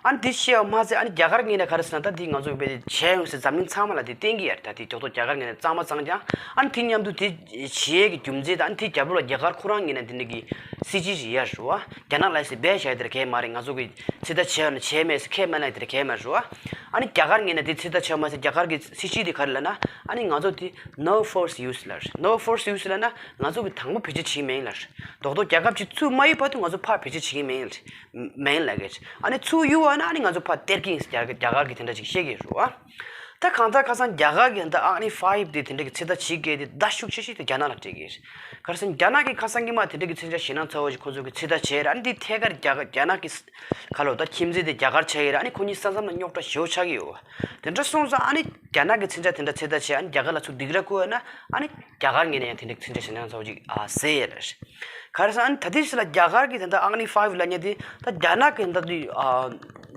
བ། ཨ་ནི་དེ་བཤད་པ་མ་ཟད། ཨ་ནི་རྒྱ་གར་ངོས་ནས་ག་རེ་ཟེར་ན། ད་དེ་ང་ཚོ་བས་བྱས་ཡོང་ཟེར། འཛམ་གླིང་ཚང་མ་ལ་དེ་བསྟན་གྱི་ཡོད་རེད། ད་དེ་རྡོག་རྡོག་རྒྱ་གར་ངོས་ནས་གཙང་མ་གཙང་རྐྱང་། ཨ་ནི་དེ་མཉམ་དུ་དེ་བྱེད་ཡས་ཀྱི་རྒྱུ་མཚན་དང་། ཨ་ནི་དེ་རྒྱབ་ལོགས་ལ་རྒྱ་གར་ཁོ་རང་ངོས་ནས་དེ་འདྲ་གི་སྲིད་ཇུས་ཞིག་ཡོད་རེད་བ། རྒྱ་ནག་ལ་ཟེར་བས་བྱས་དེ་འདྲ་གང་ཡང་མ་རེད། ང་ཚོ་གི་ཚོད་ལྟ་བྱས་ཡོད་ན་བྱས་མེད་ཟེར་ཁས་མ་ལེན་དེ་འདྲ་གང་ཡང་མ་རེད་བ། ཨ་ནི་རྒྱ་གར་ངོས་ནས་དེ་ཚོད་ལྟ་བྱས་མ་ཟད། རྒྱ་གར་གི་སྲིད་ཇུས་དེ་ག་རེ་ལབ་ན། ཨ་ནི་ང་ཚོ་དེ་no force use ལབ་རེད། no force use ལབ་ན་ང་ཚོ་གི་དང་པོ་བེད་སྤྱོད་བྱེད་ཀྱི་མེད་ལབ་རེད། རྡོག་རྡོག་རྒྱལ་ཁབ་ཅིག་ཚུར་མ་ཡོང་བར་དུ་ང་ཚོ་ཕར་བེད་སྤྱོད་བྱེད་ཀྱི་མེད་ལབ་རེད། མེད་ལབ་ཀྱི་རེད། ཨ་ནི་ཚུར་གཡུགས་པ་ན་ཨ་ནི་ང་ཚོ་ཕར་སྟེར་གྱི་ཡིན་ཟེར་རྒྱ་རྒྱ་གར་གྱིས་དེ་འདྲ་ཅིག་བཤད་ཀྱི་རེད་བ། ད་གང་ལྟར་ཁ་སང་རྒྱ་གར་གྱིས་ད་ཨག་ནི་ཕའིབ་དེ་དེ་འདྲ་གི་ཚོད་ལྟ་བྱེད་མཁན་དེ་བརྡ་ཤུགས་ཆེ་ཤོས་དེ་རྒྱ་ནག་ལ་སྤྲད་ཀྱི་རེད། ག་རེ་ཟེར་ན་རྒྱ་ནག་གིས་ཁ་སང་གི་མ་དེ་འདྲ་གི་མཚོན་ཆ་ཞེད་སྣང་ཚ་བོ་ཞིག་ཁོ་ཚོ་གིས་ཚོད་ལྟ་བྱས་རེད། ཨ་ནི་དེ་ཐད་ཀར་རྒྱ་གར་རྒྱ་ནག་གི་ཁ་ལོ་ད་ཁྱིམ་མཚེས་དེ་རྒྱ་གར་ཆགས་ཀྱི་རེད། ཨ་ནི་ཁོ་གཉིས་ས་མཚམས་ལ་རྙོག་དྲ་ཞེ་པོ་ཆགས་ཀྱི་ཡོད་བ། དེ་འདྲ་སོང་ཙང་ཨ་ནི་རྒྱ་ནག་གི་མཚོན་ཆ་དེ་འདྲ་ཚོད་ལྟ་བྱས། ཨ་ནི་རྒྱ་གར་ལ་ཚུར་སྡིགས་ར་བསྐུལ་བ་ན། ཨ་ནི་རྒྱ་གར་ངོས་ནས་ཡང་དེ་འདྲའི་མཚོན་ཆ་ཞེད་སྣང་ཚ་བོ་ཅིག་ཨ་བཟོས་ཡོད་རེད། ག་རེ་ཟེར་ན། ཨ་ནི་ད་ལྟའི་ཆར་ལ་རྒྱ་གར་གྱི་ད་ལྟ་ཨག་ནི་ཕའིབ་ལབ་མཁན་དེ་ད་རྒྱ་ནག་གི་ད་དུང་ཨ་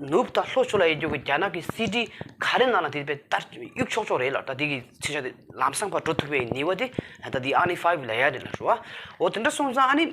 ནུབ་དང་ལྷོ་ཕྱོགས་ལ་ཡོད་རྒྱུ་གི་རྒྱ་ནག་གི་སི་ཊི་ག་རེ་ནང་ལ་དེ་དཔེ་ལྟར་གཡུག་ཆོག་ཆོག་རེད་ལ། ད་དེ་གི་མཚོན་ཆ་དེ་ལམ་སང་ཕར་འགྲོ་ཐུབ་པའི་ནུས་པ་དེ་ད་དེ་ཨག་ནི་ཕའིབ་ལབ་ཡ་རེད་ལབ་རེད་བ། འོ་དེ་འདྲ་སོང་ཙང་ཨ་ནི་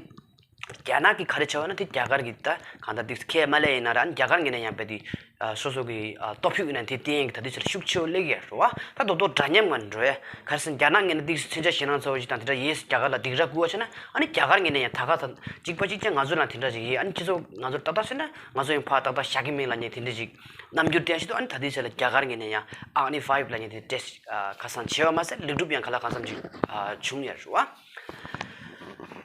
རྒྱ་ནག་གིས་ག་རེ་བྱས་པ་ན། དེ་རྒྱ་གར་གྱིས་ད་གང་ལྟར་དེ་ཁས་མ་ལེན་ཡིན་ན་ར། ཨ་ནི་རྒྱ་གར་ངོས་ནས་ཡང་དཔེ་དེ་ཨ་སོ་སོ་གི་ཨ་སྟོབས་ཤུགས་ཡིན་ན་དེ་བསྟན་ཡས་ཀྱི་ད་ལྟའི་ཆར་ཤུགས་ཆེ་བོ་སླེབས་ཀྱི་ཡོད་རེད་བ། ད་རྡོག་རྡོག་འདྲ་མཉམ་ངང་འགྲོ་ཡ། ག་རེ་ཟེར་ན་རྒྱ་ནག་ངོས་ནས་དེ་མཚོན་ཆ་ཞེད་སྣང་ཚ་བོ་ཞིག་དང་དེ་འདྲ་ཡས་རྒྱ་གར་ལ་སྡིགས་ར་བསྐུལ་བ་བྱས་ན། ཨ་ནི་རྒྱ་གར་ངོས་ནས་ཡང་ད་ག་ད་གཅིག་པ་གཅིག་རྐྱང་ང་ཚོ་ལ་དེ་འདྲ་ཞིག་ཡིན། ཨ་ནི་ཁྱེད་ཚོ་ང་ཚོར་ཏག་ཏག་བྱས་ན་ང་ཚོ་ཡང་ཕར་ཏག་ཏག་བཞག་གི་མིན་ལབ་མཁན་དེ་འདྲ་ཞིག་རྣམ་འགྱུར་བསྟན་བཞིན་དུ། ཨ་ནི་ད་ལྟའི་ཆར་ལ་རྒྱ་གར་ངོས་ནས་ཡང་ཨག་ནི་ཕའིབ་ལབ་མཁན་དེ་ཊེ་སི་ཊི་ཨ་ཁ་སང་བྱས་པ་མ་ཟད། ལེགས་གྲུབ་ཡང་ག་ལ་གང་འཚམ་ཅིག་ཨ་བྱུང་ཡོད་རེད་བ།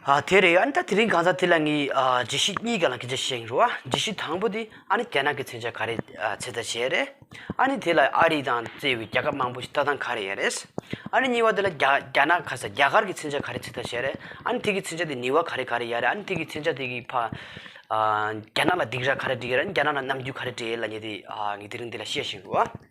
ཨ་དེ་རེད། ཨ་ནི་ད་དེ་རིང་གང་ཟག་དེ་ལ་ངས་ཨ་བརྗོད་གཞི་གཉིས་སྒང་ལ་སྐད་ཆ་བཤད་ཡིན་རེད་བ། བརྗོད་གཞི་དང་པོ་དེ་ཨ་ནི་རྒྱ་ནག་གི་མཚོན་ཆ་ག་རེ་ཨ་ཚོད་ལྟ་བྱས་རེད། ཨ་ནི་དེ་ལ་ཨ་རི་དང་བརྩེ་བའི་རྒྱལ་ཁབ་མང་པོ་ཞིག་ལྟ་སྟངས་ག་རེ་ཡོད་རེད། ཨ་ནི་གཉིས་པ་དེ་ལ་རྒྱ་རྒྱ་ནག་ཁ་ས་རྒྱ་གར་གྱི་མཚོན་ཆ་ག་རེ་ཚོད་ལྟ་བྱས་རེད། ཨ་ནི་དེ་གི་མཚོན་ཆ་དེ་ནུས་པ་ག་རེ་ག་རེ་ཡོད་རེད། ཨ་ནི་དེ་གི་མཚོན་ཆ་དེ་གི་ཕ་ཨ་རྒྱ་ནག་ལ་སྡིགས་ར་ག་རེ་སྒྲིག་ཡོད་རེད། རྒྱ་ནག་ལ་རྣམ་འགྱུར་ག་རེ་སྤྲད་ཡོད་ལབ་མཁན་དེ་ཨ་ངས་དེ་རིང་འདི་ལ་བཤད་བཞིན་འདུག་བ།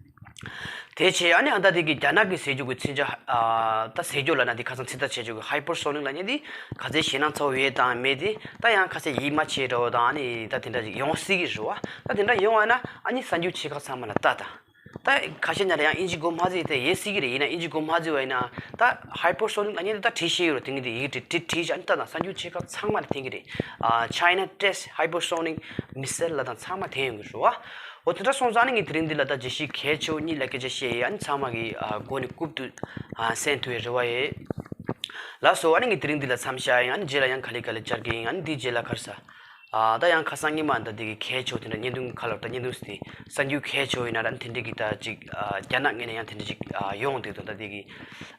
དེ་བྱས་ཨ་ནི་ཨ་ད་དེ་གི་རྒྱ་ནག་གི་ཟེར་རྒྱུ་གི་མཚོན་ཆ་ཨ་ད་ཟེར་རྒྱུ་ལབ་ན་དེ་ཁ་སང་ཚོད་ལྟ་བྱས་རྒྱུ་གི་ཧའི་པར་སོ་ནིག་ལབ་མཁན་དེ་ག་ཚད་ཞེད་སྣང་ཚ་བོ་ཡོད་དང་མེད་དེ་ད་ཡང་ཁ་ཤས་ཡིད་མ་ཆེས་འདྲ་བོ་དང་། ཨ་ནི་ད་དེ་འདྲ་ཞིག་ཡོང་སྲིད་ཀྱི་རེད་བ། ད་དེ་འདྲ་ཡོང་བ་ན་ཨ་ནི་གསར་འགྱུར་ཆེ་ཁག་ཚང་མ་ལ་ལྟ་དང་། ད་ཁ་ཤས་ཉིད་ལ་ཡང་ཨིན་ཇི་མགོ་མ་ཚོས་དེ་ཡོད་སྲིད་ཀྱི་རེད། ཡིན་ན་ཨིན་ཇི་མགོ་མ་ཚོས་པ་ཡིན་ན་ད་ཧའི་པར་སོ་ནིག་ལབ་མཁན་དེ་ད་བྲིས་ཤེས་ཡོད་རེད། དེ་ངས་དེ་ཡིག་བྲིས་བྲིས་བྲིས་བྱས། ཨ་ནི་ད་ད་གསར་འགྱུར་ཆེ་ཁག་ཚང་མ་ལ་འཐེན་གྱི་རེད། ཨ་China test hypersonic missile ལབ་དང་ཚང་མ་འཐེན་ཡོང་གི་རེད་བ། འོ་དེ་འདྲ་སོང་ཙང་ཨ་ནི་ངས་དེ་རིང་འདི་ལ་ད་བརྗོད་གཞི་གལ་ཆེ་བོ་གཉིས་ལ་སྐད་ཆ་བཤད་ཡིན། ཨ་ནི་ཚང་མ་གི་ཨ་མགོ་ནས་རྐུབ་ཏུ་ཨ་གསན་ཐུབ་པའི་རེ་བ་ཡོད། ལགས་སོ། ཨ་ནི་ངས་དེ་རིང་འདི་ལ་མཚམས་བཞག་ཡིན། ཨ་ནི་རྗེས་ལ་ཡང་ག་ལེ་ག་ལེ་བཅར་གྱི་ཡིན། ཨ་ནི་འདིའི་རྗེས་ལ་ག་རེ་ཟ། ཨ་ད་ཡང་ཁ་སང་ཉི་མ་ད་འདི་གི་གལ་ཆེ་བོ་དེ་འདྲ་བརྙན་ཐུང་ཁ་ལོ་ད་བརྙན་ཐུང་ཟེར་ཏེ་གསར་འགྱུར་གལ་ཆེ་བོ་ཡིན་ན་ར། ཨ་ནི་དེ་འདྲ་གི་ད་ཅིག་ཨ་རྒྱ་ནག་ངོས་ནས་ཡང་དེ་འདྲ་ཅིག་ཨ་ཡོང་བསྡད་འདུག་ད་འདི་གི་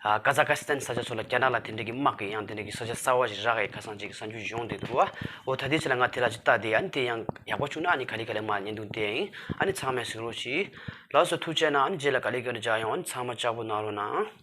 ཨ་ཀ་ཛ་ཀ་སི་ཐན་ས་ཆ་སོགས་ལ་རྒྱ་ནག་ལ་དེ་འདྲ་གི་དམག་གི་ཡང་དེ་འདྲ་གི་ས་ཆ་གསར་བ་ཞིག་རག་གི་ཁ་སང་ཅིག་གསར་འགྱུར་ཡོང་བསྡད་འདུག་བ། འོ་ད་དེའི་ཆ་ལ་ང་དེ་ལ་ཅིག་ལྟ་དེ། ཨ་ནི་དེ་ཡང་ཡག་པོ་བྱུང་ན་ཨ་ནི་ག་ལེ་ག་ལེ་མར་བརྙན་ཐུང་བསྟན་ཡིན། ཨ་ནི་ཚང་མས་གཟིགས་རོགས་གྱིས། ལགས་སོ། ཐུགས་རྗེ་གནང་། ཨ་ནི་རྗེས་ལ་ག་ལེ་ག་ལེ་མཇལ་ཡོང་། ཨ་ནི་ཚང་མ་ལྕགས་པོ་གནང་རོགས་གནང་།